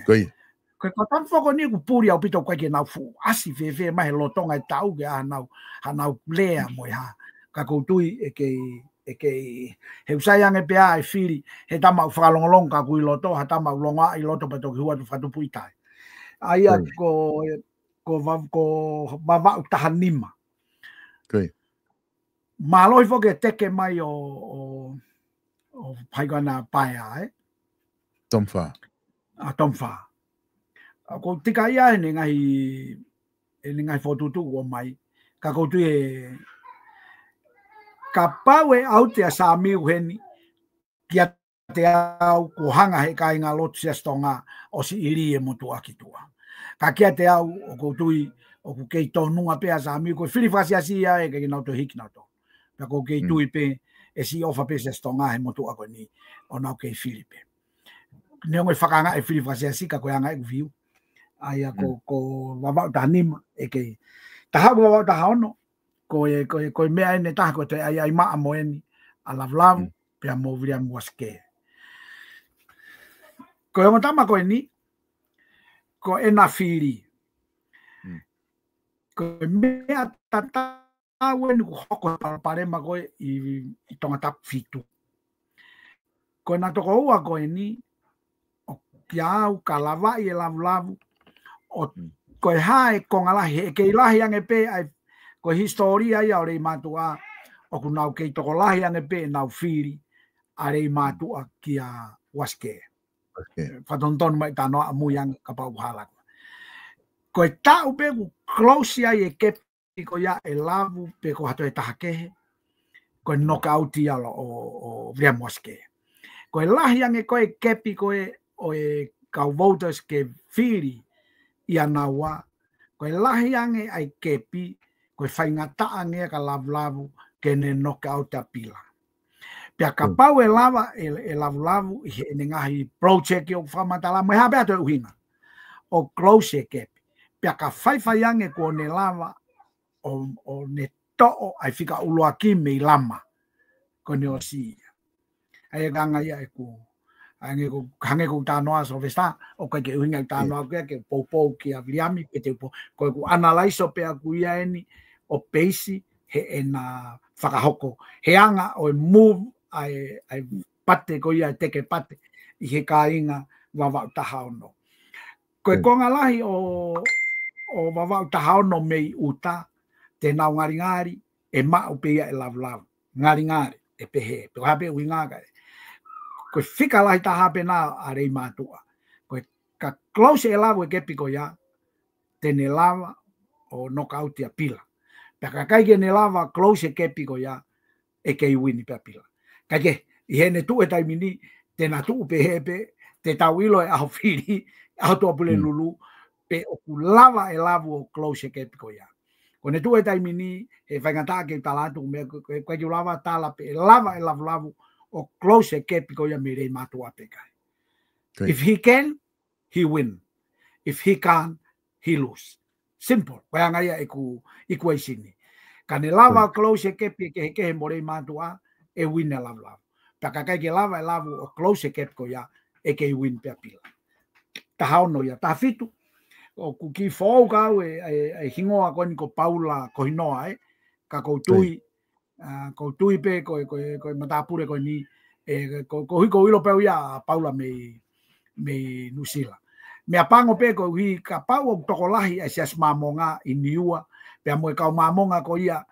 Ko ia. Ko e kau tama foki ni ʻoku puli ʻaupito ʻoku ʻikai ke nau fuʻu ʻasi fēfē mai he lolotonga e taʻu ke ʻa nau, ha nau lea mo e hā. Ka ʻoku ou tui ʻe kei, ʻe kei, he ʻoku sai ange pē ʻa e fili, he tama ʻoku fakalongolongo ka ʻoku ʻi loto, ha tama ʻoku longoaʻa ʻi loto pea toki hū atu fakatupu ʻi tai. ʻA ia ko, ko Va-, ko Vavaʻu taha nima. Mālohi foki e teke mai ʻo, ʻo, ʻo Paikana Paea, ē? Tom Fā. ʻA Tom Fā. ʻA, ʻoku ou tika ia ʻene ngaahi, ʻene ngaahi fokotuʻutuʻu ʻomai. Ka ʻoku ou tui ʻe, kapau ʻe ʻauti ʻa Samiu heni, kiate au, kuo hanga he kāingalotu Siasi Tonga ʻo siʻi lī e motuʻa ki tuʻa. Ka kiate au, ʻoku ou tui, ʻoku kei tōnunga pē ʻa Samiu, ko e fili fakasiasi ia ʻe kei nau toe hiki nau tō. Pea ʻoku ou kei tui pē, ʻe siʻi ʻofa pē Siasi Tonga he motuʻa ko eni, ʻo nau kei fili pē. Neongo e fakaanga e fili fakasiasi ka ko e anga ʻeku view. ʻA ia ko, ko Vavaʻu taha nima, ʻe kei. Taha ua Vavaʻu taha ono, ko e, ko e, ko e meʻa ʻeni ʻe taha ko e toe ʻai, ʻai maʻa mo eni, ʻa Lavulavu, pea mo Viliami Uasikē. Ko e ongo tama ko eni, ko ʻena fili. Ko e meʻa tatau ʻeni ʻoku hoko he palopalema ko ē ʻi, ʻi Tongatapu fitu. Ko ʻena tokoua ko eni, ʻoku ʻikai ke lavaʻi ʻe Lavulavu, ʻo ko e hā e konga lahi, he ʻe kei lahi ange pē ʻa e, ko e hisitōlia ia ʻo Leimātuʻa, ʻoku nau kei tokolahi ange pē ʻenau fili ʻa Leimātuʻa kia Uasikē. Fakatonutonu mai ʻi Tanoa ʻamui ange kapau ʻoku hala. Ko e taʻu pē ʻoku close ai e kepi ko ia ʻe Lavu pe ko ha toe taha kehe, ko e knock out ia ʻo, ʻo, ʻo Viliami Uasikē. Ko e lahi ange ko e kepi ko ē ʻo e kau voters ke fili ʻia naua, ko e lahi ange ʻa e kepi, ko e faingataʻa ange kia Lavulavu ke ne knock out ʻa Pila. Pea kapau ʻe lava, ʻe, ʻe Lavulavu ʻi heʻene ngaahi project ʻoku fakamatala, mo e hā pē ʻa e toe ʻuhinga. ʻO close e kepi. Pea ka faifai ange kuo ne lava, ʻo, ʻo ne toʻo ʻa e fika ʻuluaki mei Lama. Ko ʻene ʻosi ia. ʻA ia ko e anga ia ʻeku. Hangē ko, hangē ko ʻeku talanoa Sylvester, ʻoku ʻikai ke ʻuhinga ʻeku talanoa ko ia ke poupou kia Viliami, pe te u pou-, ko ʻeku analaiso pē ʻaku ia ʻeni, ʻo peisi, heʻena fakahoko. He anga ʻo e move, ʻa e, ʻa e pate ko ia, ʻa e teke pate, ʻi he kāinga Vavaʻu taha ono. Ko e konga lahi ʻo, ʻo Vavaʻu taha ono mei ʻuta, te nau ngalingali, ʻe maʻu pē ia ʻe Lavulavu. Ngalingali, ʻe pehē. Pe ko e hā pē ʻuhinga ka ʻe. Ko e fika lahi taha pē ʻena ʻa Leimātuʻa. Ko e ka close ʻe lavu e kepi ko ia, te ne lava ʻo knock out ʻa Pila. Pea ka ʻikai ke ne lava close e kepi ko ia, ʻe kei win pē ʻa Pila. Kae kehe, ʻi heʻene tuʻu he taimi ni, te na tuʻu pē he pē, te tau ʻilo e ʻaho fili, ʻaho Tuʻapulelulu, pe ʻoku lava ʻe lavu ʻo close e kepi ko ia. Ko ʻene tuʻu he taimi ni, he faingataʻa ke tala atu, meʻa ko, ko, ko ʻeku lava tala pe ʻe lava ʻe lavulavu ʻo close e kepi ko ia mei Leimātuʻa pe ʻikai. If he can, he win. If he can't, he lose. Simple. Ko e anga ia ʻeku, ʻeku equation ni. Ka ne lava close e kepi ʻe kehekehe mo Leimātuʻa, ʻe win ʻa lavulavu. Pea ka ʻikai ke lava ʻe lavu ʻo close e kepi ko ia, ʻe kei win pē ʻa Pila. Taha ono ia, taha fitu. ʻOku kiʻi foʻou ka au e, e, e hingoa ko eni ko Paula Kohinoa, ē. Ka ʻoku ou tui, ʻa, ʻoku ou tui pē ko e, ko e, ko e matāpule ko eni, ʻe, ko, ko, ʻoku ou ʻilo pē au ia ʻa Paula mei, mei Nuʻusila. Meʻapango pē koeʻuhi kapau ʻoku tokolahi ʻa e Siasi Māmonga ʻi Niua, pea mo e kau Māmonga ko ia,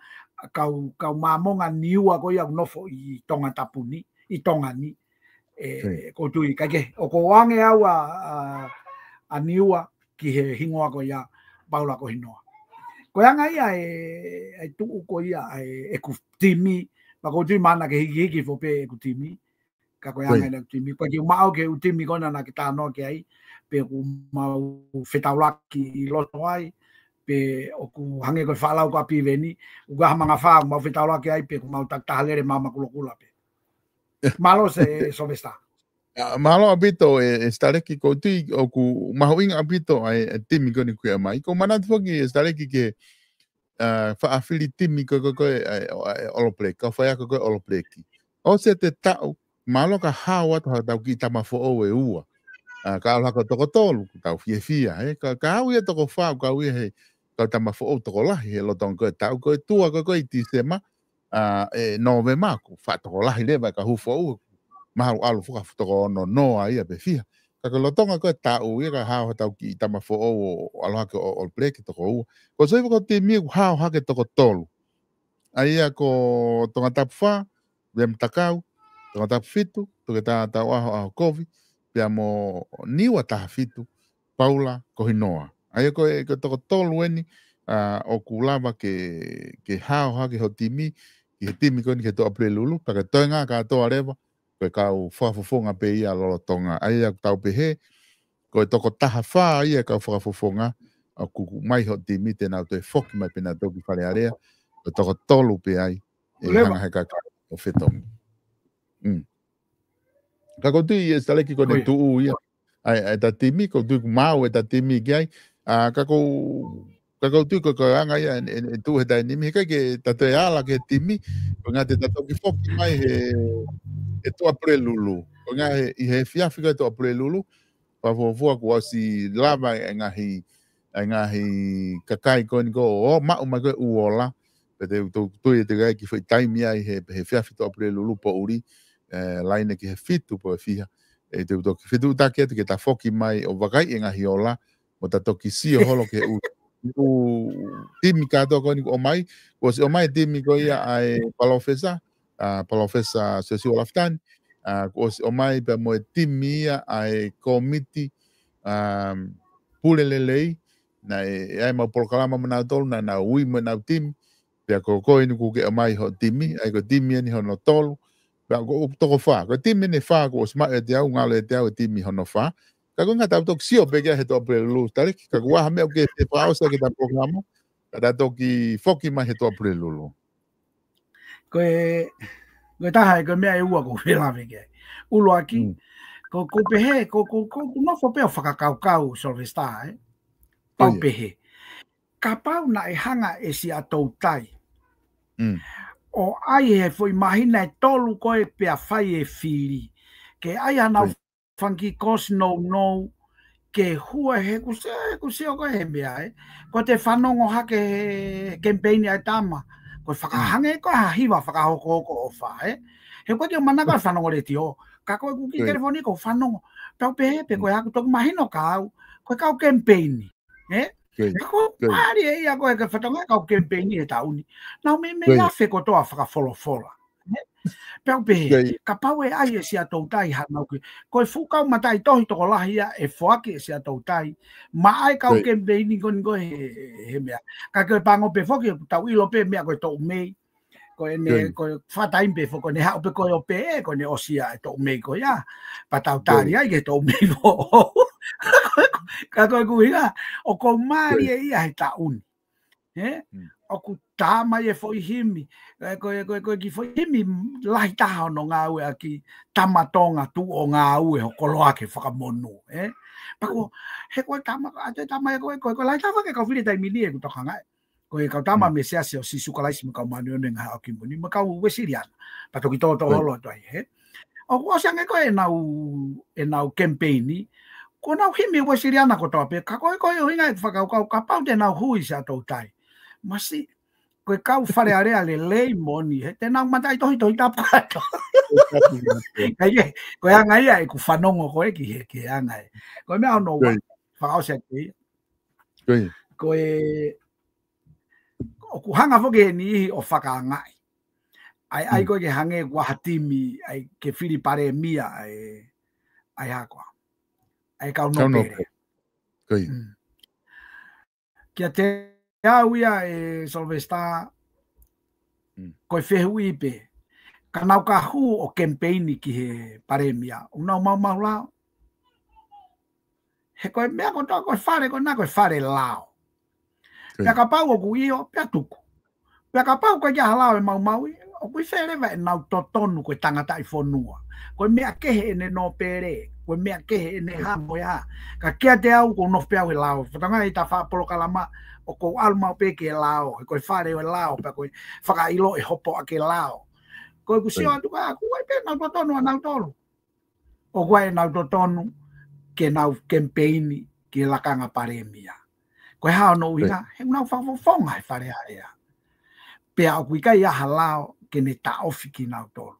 kau, kau Māmonga Niua ko ia ʻoku nofo ʻi Tongatapu ni, ʻi Tonga ni. ʻE, ʻoku ou tui, kae kehe, ʻoku ou ʻoange au ʻa, ʻa, ʻa Niua ki he hingoa ko ia Paula Kohinoa. Ko e anga ia e, e tuʻu ko ia e, ʻeku timi, pea ʻoku ou tui mahalo ke hikihiki hifo pē ʻeku timi, ka ko e anga ia ʻeku timi. Ko e kiʻi maʻu ke u timi ko ena naʻa ke talanoa ki ai, pe ʻoku mau fetaulaki ʻi loto ai, pe ʻoku hangē ko e faʻalau ko ē ʻa Piveni, ʻoku ʻaha mangafā, ʻoku mau fetaulaki ai, pe ʻoku mau takitaha lele mamakulokula pē. Mālō Sylvester. ʻA, mālō ʻaupito e, e Sitaleki, ʻoku ou tui ʻoku mahuʻinga ʻaupito ʻa e, e timi ko eni ʻoku ke ʻomai. ʻOku ou manatu foki e Sitaleki ke, ʻa, faʻa fili timi ko, ko, ko e, ʻa, ʻa, ʻa e All Black, kau faiako ko e All Black. ʻOsi e taʻu, mālō ka hao atu haʻatau kiʻi tama foʻou ʻe ua. ʻA, ka ʻalu hake toko tolu, tau fiefia, ē. Ka, ka ʻalu ia toko fā, ka ʻalu ia he, kau tama foʻou tokolahi he lolotonga ko e taʻu, ko e tuʻa ko, ko e Tīsema, ʻa, ʻe Nōvema ʻoku faʻa tokolahi leva e kau hū foʻou, mahalo ʻalu fakafu toko ono noa ia pe fiha. Ka ko e lolotonga ko e taʻu ia ka hao haʻatau kiʻi tama foʻou ʻo, ʻo ʻalu hake ʻo, ʻo All Black toko ua. Ko e soi ko e timi ʻoku hao hake toko tolu. ʻA ia ko Tongatapu fā, William Takau, Tongatapu fitu, Toketā Tauʻaho ʻAhokovi, pea mo Niua taha fitu, Paula Kohinoa. ʻA ia ko e, ko e toko tolu eni, ʻa, ʻoku lava ke, ke hao hake ho timi, ki he timi ko eni ki he Tuʻapulelulu, pea ke toenga kātoa leva, ko e kau fakafofonga pē ia lolotonga. ʻA ia ʻoku tau pehē, ko e toko taha fā ia kau fakafofonga, ʻoku ʻomai ho timi te nau toe foki mai pē nau toki Fale Alea, ko e toko tolu pē ai, ʻe hanga he kakai ʻo fetongi. Mm. Ka ʻoku ou tui e Sitaleki ko ʻene tuʻu ia ʻa e, ʻa e ta timi, ʻoku ou tui ʻoku maʻu e ta timi ki ai. ʻA, ka ʻoku ou, ka ʻoku ou tui ko e, ko e anga ia e, e, e tuʻu he taimi ni, he ʻikai ke ta toe ala ki he timi, ko e ʻuhinga te ta toki foki mai he, he Tuʻapulelulu. Ko e ʻuhinga he, ʻi he efiafi ko e Tuʻapulelulu, fakafuofua kuo ʻosi lava e ngaahi, e ngaahi kakai ko eni ko ē ʻo maʻu mai ko ē ʻū ola, pea te u toki tui ʻe toe ʻi ai e kiʻi foʻi taimi ai he, he efiafi Tuʻapulelulu poʻuli, ʻe, laine ki he fitu pe ko e fiha, ʻe te u toki fetuʻutaki atu ke ta foki mai ʻo vakaiʻi e ngaahi ola, mo ta toki sio holo ki he ʻū, ʻū timi kātoa ko eni kuo ʻomai, kuo ʻosi ʻomai e timi ko ia ʻa e Palōfesa, ʻa, Palōfesa Siosiua Lafitani, ʻa, kuo ʻosi ʻomai pea mo e timi ia ʻa e kōmiti, ʻa, pule lelei, naʻe, ʻe ʻi ai ʻemau polokalama mo nautolu, naʻa nau ui mo ʻenau timi, pea ko koe eni kuo ke ʻomai ho timi, ʻa ia ko e timi eni hono tolu, pea ko e toko fā, ko e timi eni ʻe fā kuo ʻosi maʻu ʻiate au, ngalo ʻiate au e timi hono fā, ka ko e ʻuhinga tau toki sio pē ki ai he Tuʻapulelulu, Sitaleki, ka ko e hā e meʻa ʻoku ke fie fakaʻosi ʻaki ʻeta polokalama, ka ta toki foki mai he Tuʻapulelulu. Ko e, ko e taha, ko e meʻa ʻe ua ʻoku ou fie lave ki ai. ʻUluaki, mm, ko, ʻoku ou pehē, ko, ko, ko, ʻoku nofo pē ʻo fakakaukau Sylvester, ē? Pau pehē. Kapau naʻe hanga ʻe Siaʻatoutai. Mm. ʻO ʻai he foʻi māhina ʻe tolu ko ē pea fai e fili. Ke ʻai hanau fanga kiʻi kosi nounou, ke hua he kusi, he kusi ʻo ko e he meʻa, ē. Ko ʻete fanongo hake he kemipeini ʻa e tama. Ko e fakahangē ko e ha hiva fakahokohoko ʻofa, ē. He ko e ʻikai ke u manako ʻa e fanongo letiō. Ka ko ʻeku kiʻi telefoni ʻoku ou fanongo. Pea u pehē pē ko e ʻoku toki mahino kia au. Ko e kau kemipeini. Ē? Ka ko e ʻali ē ia ko e ke fatongia kau kemipeini he taʻu ni. Nau meimei afe kotoa fakafolofola. Ē? Pea u pehē, kapau ʻe ʻai ʻe Siaʻatoutai hanau ki. Ko e fuʻu kau mataʻitohi tokolahi ia ʻe foaki ʻe Siaʻatoutai. Maʻa e kau kemipeini ko eni ko ē he, he meʻa. Ka ko e pango pē foki, ʻoku tau ʻilo pē meʻa ko e toʻu mei. Ko ʻene, ko e fakataimi pē foki, ko ʻene haʻu pē ko e ʻo pē, ko ʻene ʻosi ia e toʻu mei ko ia. Pea tau tali ai ki he toʻu mei foʻou. Ka ko e ʻuhinga, ʻoku ou mālie ia he taʻu ni. Ē? ʻOku tā mai e foʻi himi. Ē, ko e, ko e, ko e kiʻi foʻi himi lahi taha hono ngāueʻaki, Tama Tonga tuʻu ʻo ngāue ho koloa ke fakamonū, ē? Pea ko, he ko e tama, ʻa e tama ia ko e, ko e, ko e lahi taha ke kau fili taimi ni ʻeku tokangaʻi. Ko e kau tama mei he Siasi ʻo Sīsū Kalaisi mo e Kau Māʻoniʻoni ʻi he Ngaahi ʻAho Kimui Ni, mo e kau Uēsiliana. Pea toki tōtō holo atu ai, ē? ʻOku ʻosi ange ko ē ʻenau, ʻenau kemipeini, ko ʻenau himi Uēsiliana kotoa pē, ka ko e, ko e ʻuhinga e fakakaukau, kapau te nau hui Siaʻatoutai. Masiʻi, ko e kau Fale Alea lelei moʻoni, he te nau mataʻitohi Tohi Tapu kātoa. Ka ʻi he, ko e anga ia ʻeku fanongo ko ē ki he, ki he anga ē. Ko e meʻa hono ua, fakaʻosi atu ia. Ko e, ʻoku hanga foki ʻe he niʻihi ʻo fakaangaʻi. ʻAi, ʻai ko ē ke hangē kuo ha timi, ʻai ke fili palēmia, ʻai, ʻai hā koā. ʻAi kau nōpele. Kiate au ia ʻe Sylvester, ko e fehuʻi pē. Ka nau ka hū ʻo kemipeini ki he palēmia. ʻOku nau maumau lao. He ko e meʻa kotoa ko e fale, ko ena ko e fale lao. Pea kapau ʻoku ʻio, pea tuku. Pea kapau ko e ʻikai ha lao ʻe maumauʻi, ʻoku ʻi fē leva ʻenau totonu ko e tangataʻi fonua. Ko e meʻa kehe ʻene nōpele, ko e meʻa kehe ʻene hā mo e hā. Ka kiate au ʻoku ou nofo pē au he lao. Fakatauange ʻi he tafaʻaki polokalama ʻoku ou ʻalu maʻu pē ki he lao. He ko e fale ʻo e lao, pea ko e fakaʻilo e hopo ʻaki e lao. Ko ʻeku sio atu ka ʻoku ʻi ai pē ʻenau totonu ʻanautolu. ʻOku ʻi ai ʻenau totonu ke nau kemipeini ki he lakanga palēmia. Ko e hā hono ʻuhinga, he ʻoku nau fakafofonga he Fale Alea. Pea ʻoku ʻikai ha lao ke ne taʻofi kinautolu.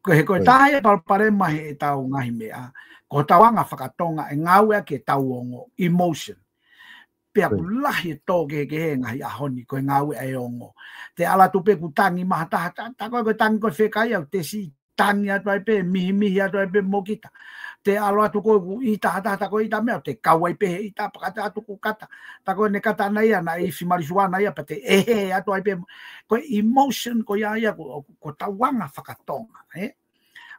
Ko e, ko e taha ia e palopalema heʻetau ngaahi meʻa, ko hotau anga fakatonga ʻe ngāueʻaki ʻetau ongo, emotion. Pea ʻoku lahi e tō kehekehe he ngaahi ʻaho ni, ko e ngāueʻaki e ongo. Te ʻalu atu pē ʻoku tangi mai ha taha, tā, tā ko e, ko e tangi ko e fekaia, ʻoku te siʻi tangi atu ai pē, mihimihi atu ai pē mo kita. Te ʻalu atu ko ē ʻoku ʻita ha taha, tā ko e ʻita meʻa, te kau ai pē he ʻita, pea kata atu ʻoku kata. Tā ko ʻene kata ʻana ia, naʻe ifi marijuana ia, pea te ʻehe atu ai pē. Ko e emotion ko ia ia, ko, ko hotau anga fakatonga, ē?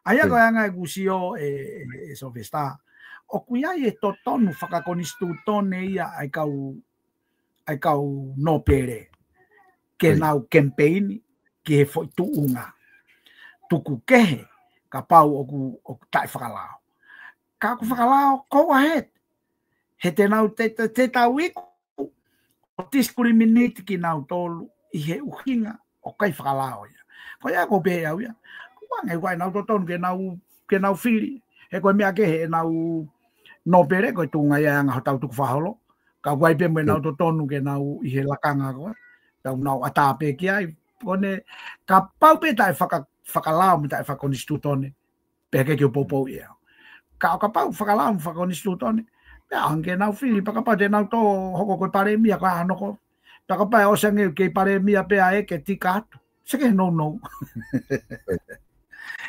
ʻA ia ko e anga ʻeku sio ʻe, ʻe, ʻe Sylvester. ʻOku ʻi ai e totonu fakakonisitūtone ia ʻa e kau, ʻa e kau nōpele. Ke nau kemipeini ki he foʻi tuʻunga. Tuku kehe, kapau ʻoku, ʻoku taʻefakalao. Ka ʻoku fakalao, go ahead. He te nau te, te, te tau iku, ʻo discriminate kinautolu ʻi he ʻuhinga ʻoku ʻikai fakalao ia. Ko ia ʻoku ou pehē au ia. Ko e anga ʻoku ʻi ai ʻenau totonu ke nau, ke nau fili. He ko e meʻa kehe ʻenau nōpele ko e tuʻunga ia ʻa e anga hotau tukufakaholo. Ka ʻoku ʻi ai pē mo ʻenau totonu ke nau ʻi he lakanga ko ē. Tau nau ʻatā pē ki ai. Ko ʻene kapau pē taʻe faka-, fakalao mo taʻe fakakonisitūtone. Pea ke ke poupou ia. Ka ʻo kapau fakalao mo fakakonisitūtone. Pea ʻange ke nau fili, pea kapau te nau tō hoko ko e palēmia, ko e hā hono ko. Pea kapau ʻe ʻosi ange ke palēmia pea ʻe ke tika atu. Seke nounou.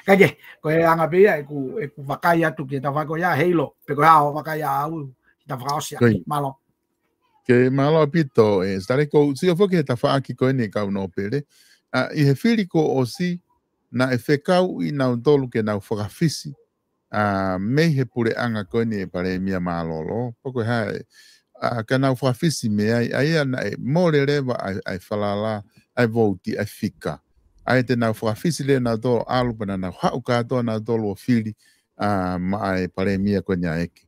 Ka ke, ko e anga pē ia, ʻeku, ʻeku vakai atu ki he tafaʻaki ko ia, Heilo, pe ko e hā hoʻo vakai ʻaʻau, ki he tafaʻaki ʻosi ʻaki, mālō. Ke mālō ʻaupito, ē, Sitaleki, ʻoku ou sio foki he tafaʻaki ko eni kau nōpele. ʻA, ʻi he fili kuo ʻosi, naʻe fekauʻi nautolu ke nau fakafisi, ʻa, mei he puleʻanga ko eni ʻe palēmia mālōlō, pe ko e hā ē, ʻa, ka nau fakafisi mei ai, ʻa ia naʻe mole leva ʻa e, ʻa e falala, ʻa e vouti, ʻa e fika. ʻA ia te nau fakafisi leva nautolu ʻalu pea naʻa nau haʻu kātoa nautolu ʻo fili, ʻa, maʻa e palēmia ko eni ʻa ʻEke.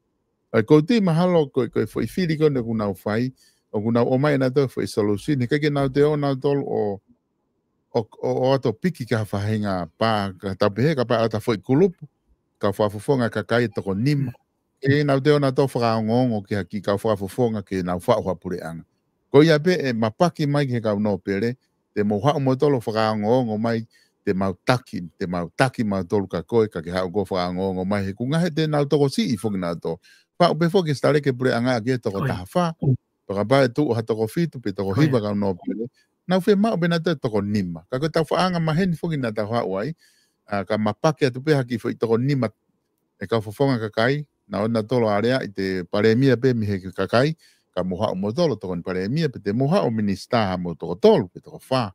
ʻA ia ʻoku ou tui mahalo ko e, ko e foʻi fili ko eni ʻoku nau fai, ʻoku nau ʻomai ʻe nautolu foʻi solution, he ʻikai ke nau toe ō nautolu ʻo, ʻo, ʻo, ʻo ʻalu ʻo piki ki ha faʻahinga pā, ka tau pehē kapau ʻe ʻalu atu ha foʻi kulupu, kau fakafofonga kakai ʻe toko nima. ʻIkai ke nau toe ō nautolu ʻo fakaongoongo ki ha kiʻi kau fakafofonga ke nau faʻu ha puleʻanga. Ko ia pē ʻe mapaki mai ki he kau nōpele, te mou haʻu moutolu ʻo fakaongoongo mai, te mau taki, te mau taki mautolu kia koe, ka ke haʻu koe ʻo fakaongoongo mai, he ʻoku ngaohi te nau tokosiʻi foki nautolu. Faʻu pē foki Sitaleki e puleʻanga ʻaki e toko taha fā, pea kapau ʻe tuʻu ha toko fitu, pe toko hiva kau nōpele, Naʻa nau fiemaʻu pē naʻa toe toko nima. Ka ko e tau faʻahinga maheni foki naʻa tau haʻu ai, ʻa, ka mapaki atu pē ha kiʻi foʻi toko nima ʻe kau fofonga kakai, naʻa nau tolo alea ʻi te palēmia pē mei he kakai, ka mou haʻu moutolu tokoni palēmia, pe te mou haʻu minisitā ha mou toko tolu, pe toko fā.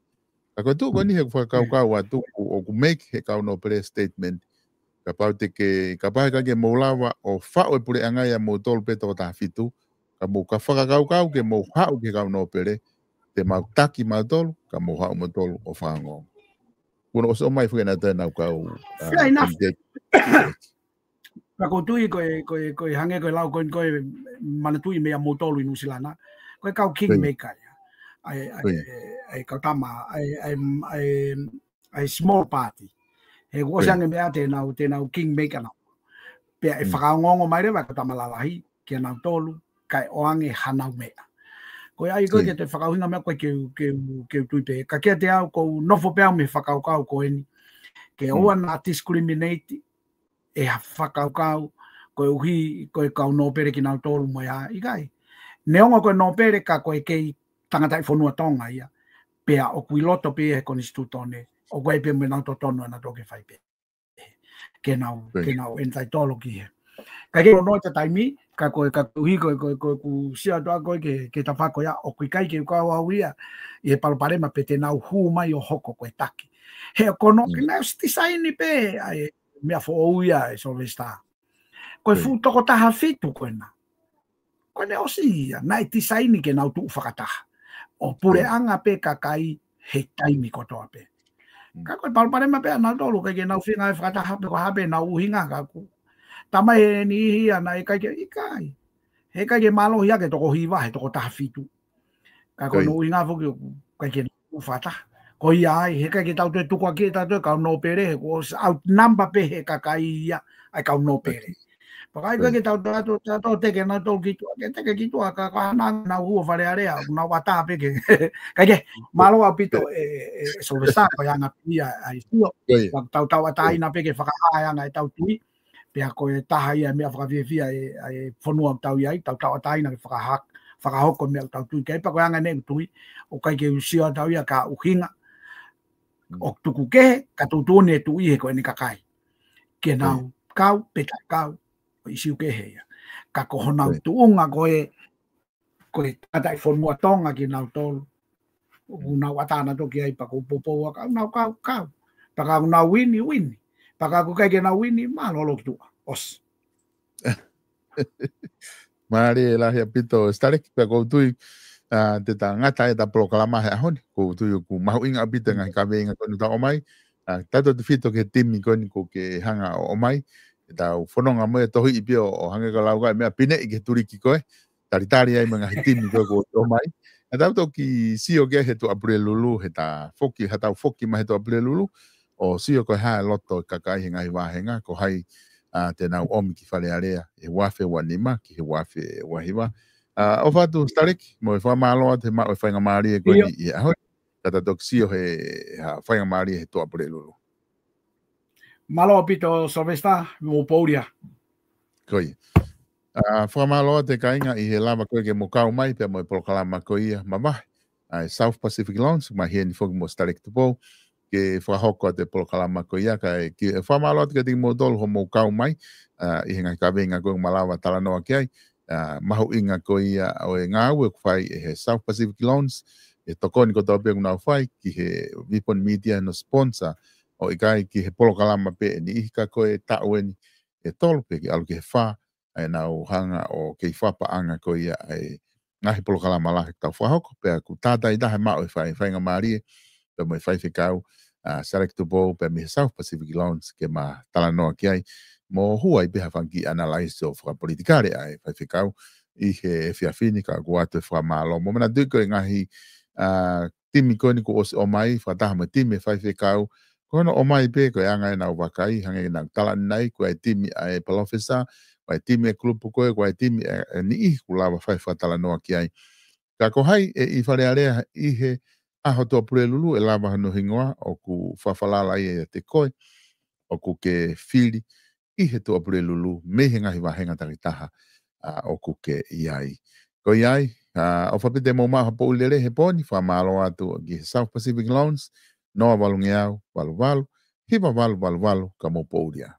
Ka ko e tuʻu ko eni he fakakaukau atu, ʻoku, ʻoku make he kau nōpele statement. Kapau te ke, kapau he ʻikai ke mou lava ʻo faʻu e puleʻanga ia moutolu pē toko taha fitu, ka mou ka fakakaukau ke mou haʻu ki he kau nōpele, te mau taki mautolu, ka mou haʻu moutolu ʻo fakaongoongo. Kuo ʻosi ʻomai foki naʻa toe nau kau, ʻa, Fair enough. Ka ʻoku ou tui ko e, ko e, ko e hangē ko e lau ko e, ko e manatuʻi meia moutolu ʻi Nuʻusila na. Ko e kau kingmaker ia. ʻA e, ʻa e, ʻa e kau tama, ʻa e, ʻa e, ʻa e, ʻa e small party. He kuo ʻosi ange meʻa te nau, te nau kingmaker nau. Pea ʻe fakaongoongo mai leva kau tama lalahi, kia nautolu, kae ʻoange hanau meʻa. Ko e ʻai ko e ke te fakaʻuhinga meʻa ko e ke u, ke u, ke u tui pē. Ka kia te au, ʻoku ou nofo pē au mei he fakakaukau ko eni. Ke ʻoua naʻa discriminate ʻe ha fakakaukau, koeʻuhi, ko e kau nōpele kinautolu mo e hā, ʻikai. Neongo ko e nōpele ka ko e kei tangataʻi fonua Tonga ia. Pea ʻoku ʻi loto pē he konisitūtone, ʻoku ʻi ai pē mo e nau totonu ʻa nautolu ke fai pē. Ke nau, ke nau entitled ki he. Ka ke ono te taimi, ka ko e, ka koeʻuhi, ko e, ko e, ko e, ʻoku ou sio atu ʻa koe ke, ke tapa ko ia, ʻoku ʻikai ke u kau au ia, ʻi he palopalema pe te nau hū mai ʻo hoko ko e taki. He ko hono, ke nau ʻosi tisaini pē, ʻa e, meʻa foʻou ia ʻe Sylvester. Ko e fuʻu toko taha fitu ko ena. Ko ʻene ʻosi ia, naʻe tisaini ke nau tuʻu fakataha. ʻO puleʻanga pē kakai he taimi kotoa pē. Ka ko e palopalema pē ʻa nautolu, ʻikai ke nau feinga ʻe fakataha pē ko ha pē nau ʻuhinga ka ʻoku. Tamai he niʻihi ia naʻe ʻikai ke ʻikai. He ʻikai ke mālohi ake toko hiva, he toko taha fitu. Ka ko hono ʻuhinga foki ʻoku ʻikai ke nau fakataha. Ko ia ai, he ʻikai ke tau toe tukuakiʻi ʻe tautolu e kau nōpele, he kuo ʻosi outnumber pē he kakai ia, ʻa e kau nōpele. Pea ʻikai ke tau toe ʻatu, tau toe teke nautolu ki tuʻa, ke teke ki tuʻa, ka, ka hana nau hū ʻo Fale Alea, nau ʻatā pē ke. ʻIkai ke, mālō ʻaupito ʻe, ʻe, ʻe Sylvester, ko e anga pē ia ʻa e sio. Ka tau tauʻatāina pē ke fakahā e anga ʻetau tui. Pea ko e taha ia e meʻa fakafiefia ʻa e, ʻa e fonua ʻoku tau ʻi ai, tau tauʻatāina ke fakahā-, fakahoko e meʻa ʻoku tau tui ki ai, pea ko e anga ʻene tui, ʻoku ʻikai ke u sio atu au ia ka ʻuhinga. ʻOku tuku kehe, ka tuʻutuʻuni e tuʻi he ko ʻene kakai. Ke nau kau, pe taʻe kau, ʻo ʻisiū kehe ia. Ka ko honau tuʻunga ko e, ko e tangataʻi fonua Tonga kinautolu. ʻOku nau ʻatā nautolu ki ai pea ʻoku ou poupou au ka nau kau, kau. Pea ka nau uini, uini. Pea ka ʻoku ʻikai ke nau uini, mālōlō ki tuʻa. ʻOsi. Mālie lahi ʻaupito, Sitaleki, pea ʻoku ou tui, ʻa, te ta ngata ʻetau polokalama he ʻaho ni, ʻoku ou tui ʻoku mahuʻinga ʻaupito e ngaahi kaveinga ko eni ʻoku ta ʻomai, ʻa, tautefito ki he timi ko eni ʻoku ke hanga ʻo ʻomai, ʻetau fononga mo e tohiʻi pē ʻo, ʻo hangē ko e lau ko e meʻa pine ʻi he tuliki ko e, talitali ai mo e ngaahi timi ko e ʻoku ʻomai. ʻA, tau toki sio ki ai he Tuʻapulelulu, he ta foki, ha tau foki mai he Tuʻapulelulu, ʻo sio ko e hā e loto e kakai he ngaahi vāhenga, ko hai, ʻa, te nau ʻomi ki Fale Alea, he ua afe ua nima, ki he ua afe ua hiva. ʻA, ʻofa atu Sitaleki, mo e fakamālō atu he maʻu e faingamālie ko eni ʻi he ʻaho ni, ka ta toki sio he, ha faingamālie he Tuʻapulelulu. Mālō ʻaupito Sylvester, mo Poulia. Ko ia. ʻA, fakamālō atu e kāinga ʻi he lava ko e ke mou kau mai, pea mo e polokalama ko ia, mavahe. ʻA e South Pacific Loans, mai heni foki mo Sitaleki Tupou, ke fakahoko atu e polokalama ko ia, ka e ki, e fakamālō atu kiate kimoutolu hoʻomou kau mai, ʻa, ʻi he ngaahi kaveinga ko e malava talanoa ki ai, ʻa, mahuʻinga ko ia ʻo e ngāue ʻoku fai ʻe he South Pacific Loans, e tokoni kotoa pē ʻoku nau fai, ki he Vipon Media no sponsor, ʻo ʻikai ki he polokalama pē ʻe niʻihi ka ko e taʻu eni ʻe tolu pe ke ʻalu ki he fā, ʻa ʻenau hanga ʻo kei fakapaʻanga ko ia ʻa e ngaahi polokalama lahi ʻoku tau fakahoko, pea ʻoku tātāitaha e maʻu e fai, faingamālie, pea mo e faifekau, ʻa, Sitaleki Tupou, pea mei he South Pacific Loans ke ma talanoa ki ai, mo hū ai pē ha fanga kiʻi analyze ʻo fakapolitikale ʻa e faifekau, ʻi he efiafi ni ka ʻoku ʻoatu e fakamālō. Mo manatuʻi ko e ngaahi, ʻa, timi ko eni kuo ʻosi ʻomai, fakataha mo e timi e faifekau, ko hono ʻomai pē ko e anga ʻenau vakai, hangē ko ʻenau tala ʻanenai, ko e timi ʻa e palōfesa, ko e timi e kulupu ko e, ko e timi ʻa e, ʻa e niʻihi ʻoku lava fai fakatalanoa ki ai. Ka ko hai ʻe ʻi Fale Alea ʻi he ʻaho Tuʻapulelulu ʻe lava hono hingoa ʻoku fakafalala ia ʻiate koe, ʻoku ke fili ʻi he Tuʻapulelulu, mei he ngaahi vāhenga takitaha, ʻa, ʻoku ke ʻi ai. Ko ia ai, ʻOfa pē te mou maʻu ha poʻuli lelei he pō ni. Fakamālō atu ki he South Pacific Loans, noa valungeau valu valu, hiva valu valu valu, ka mou poʻuli ā.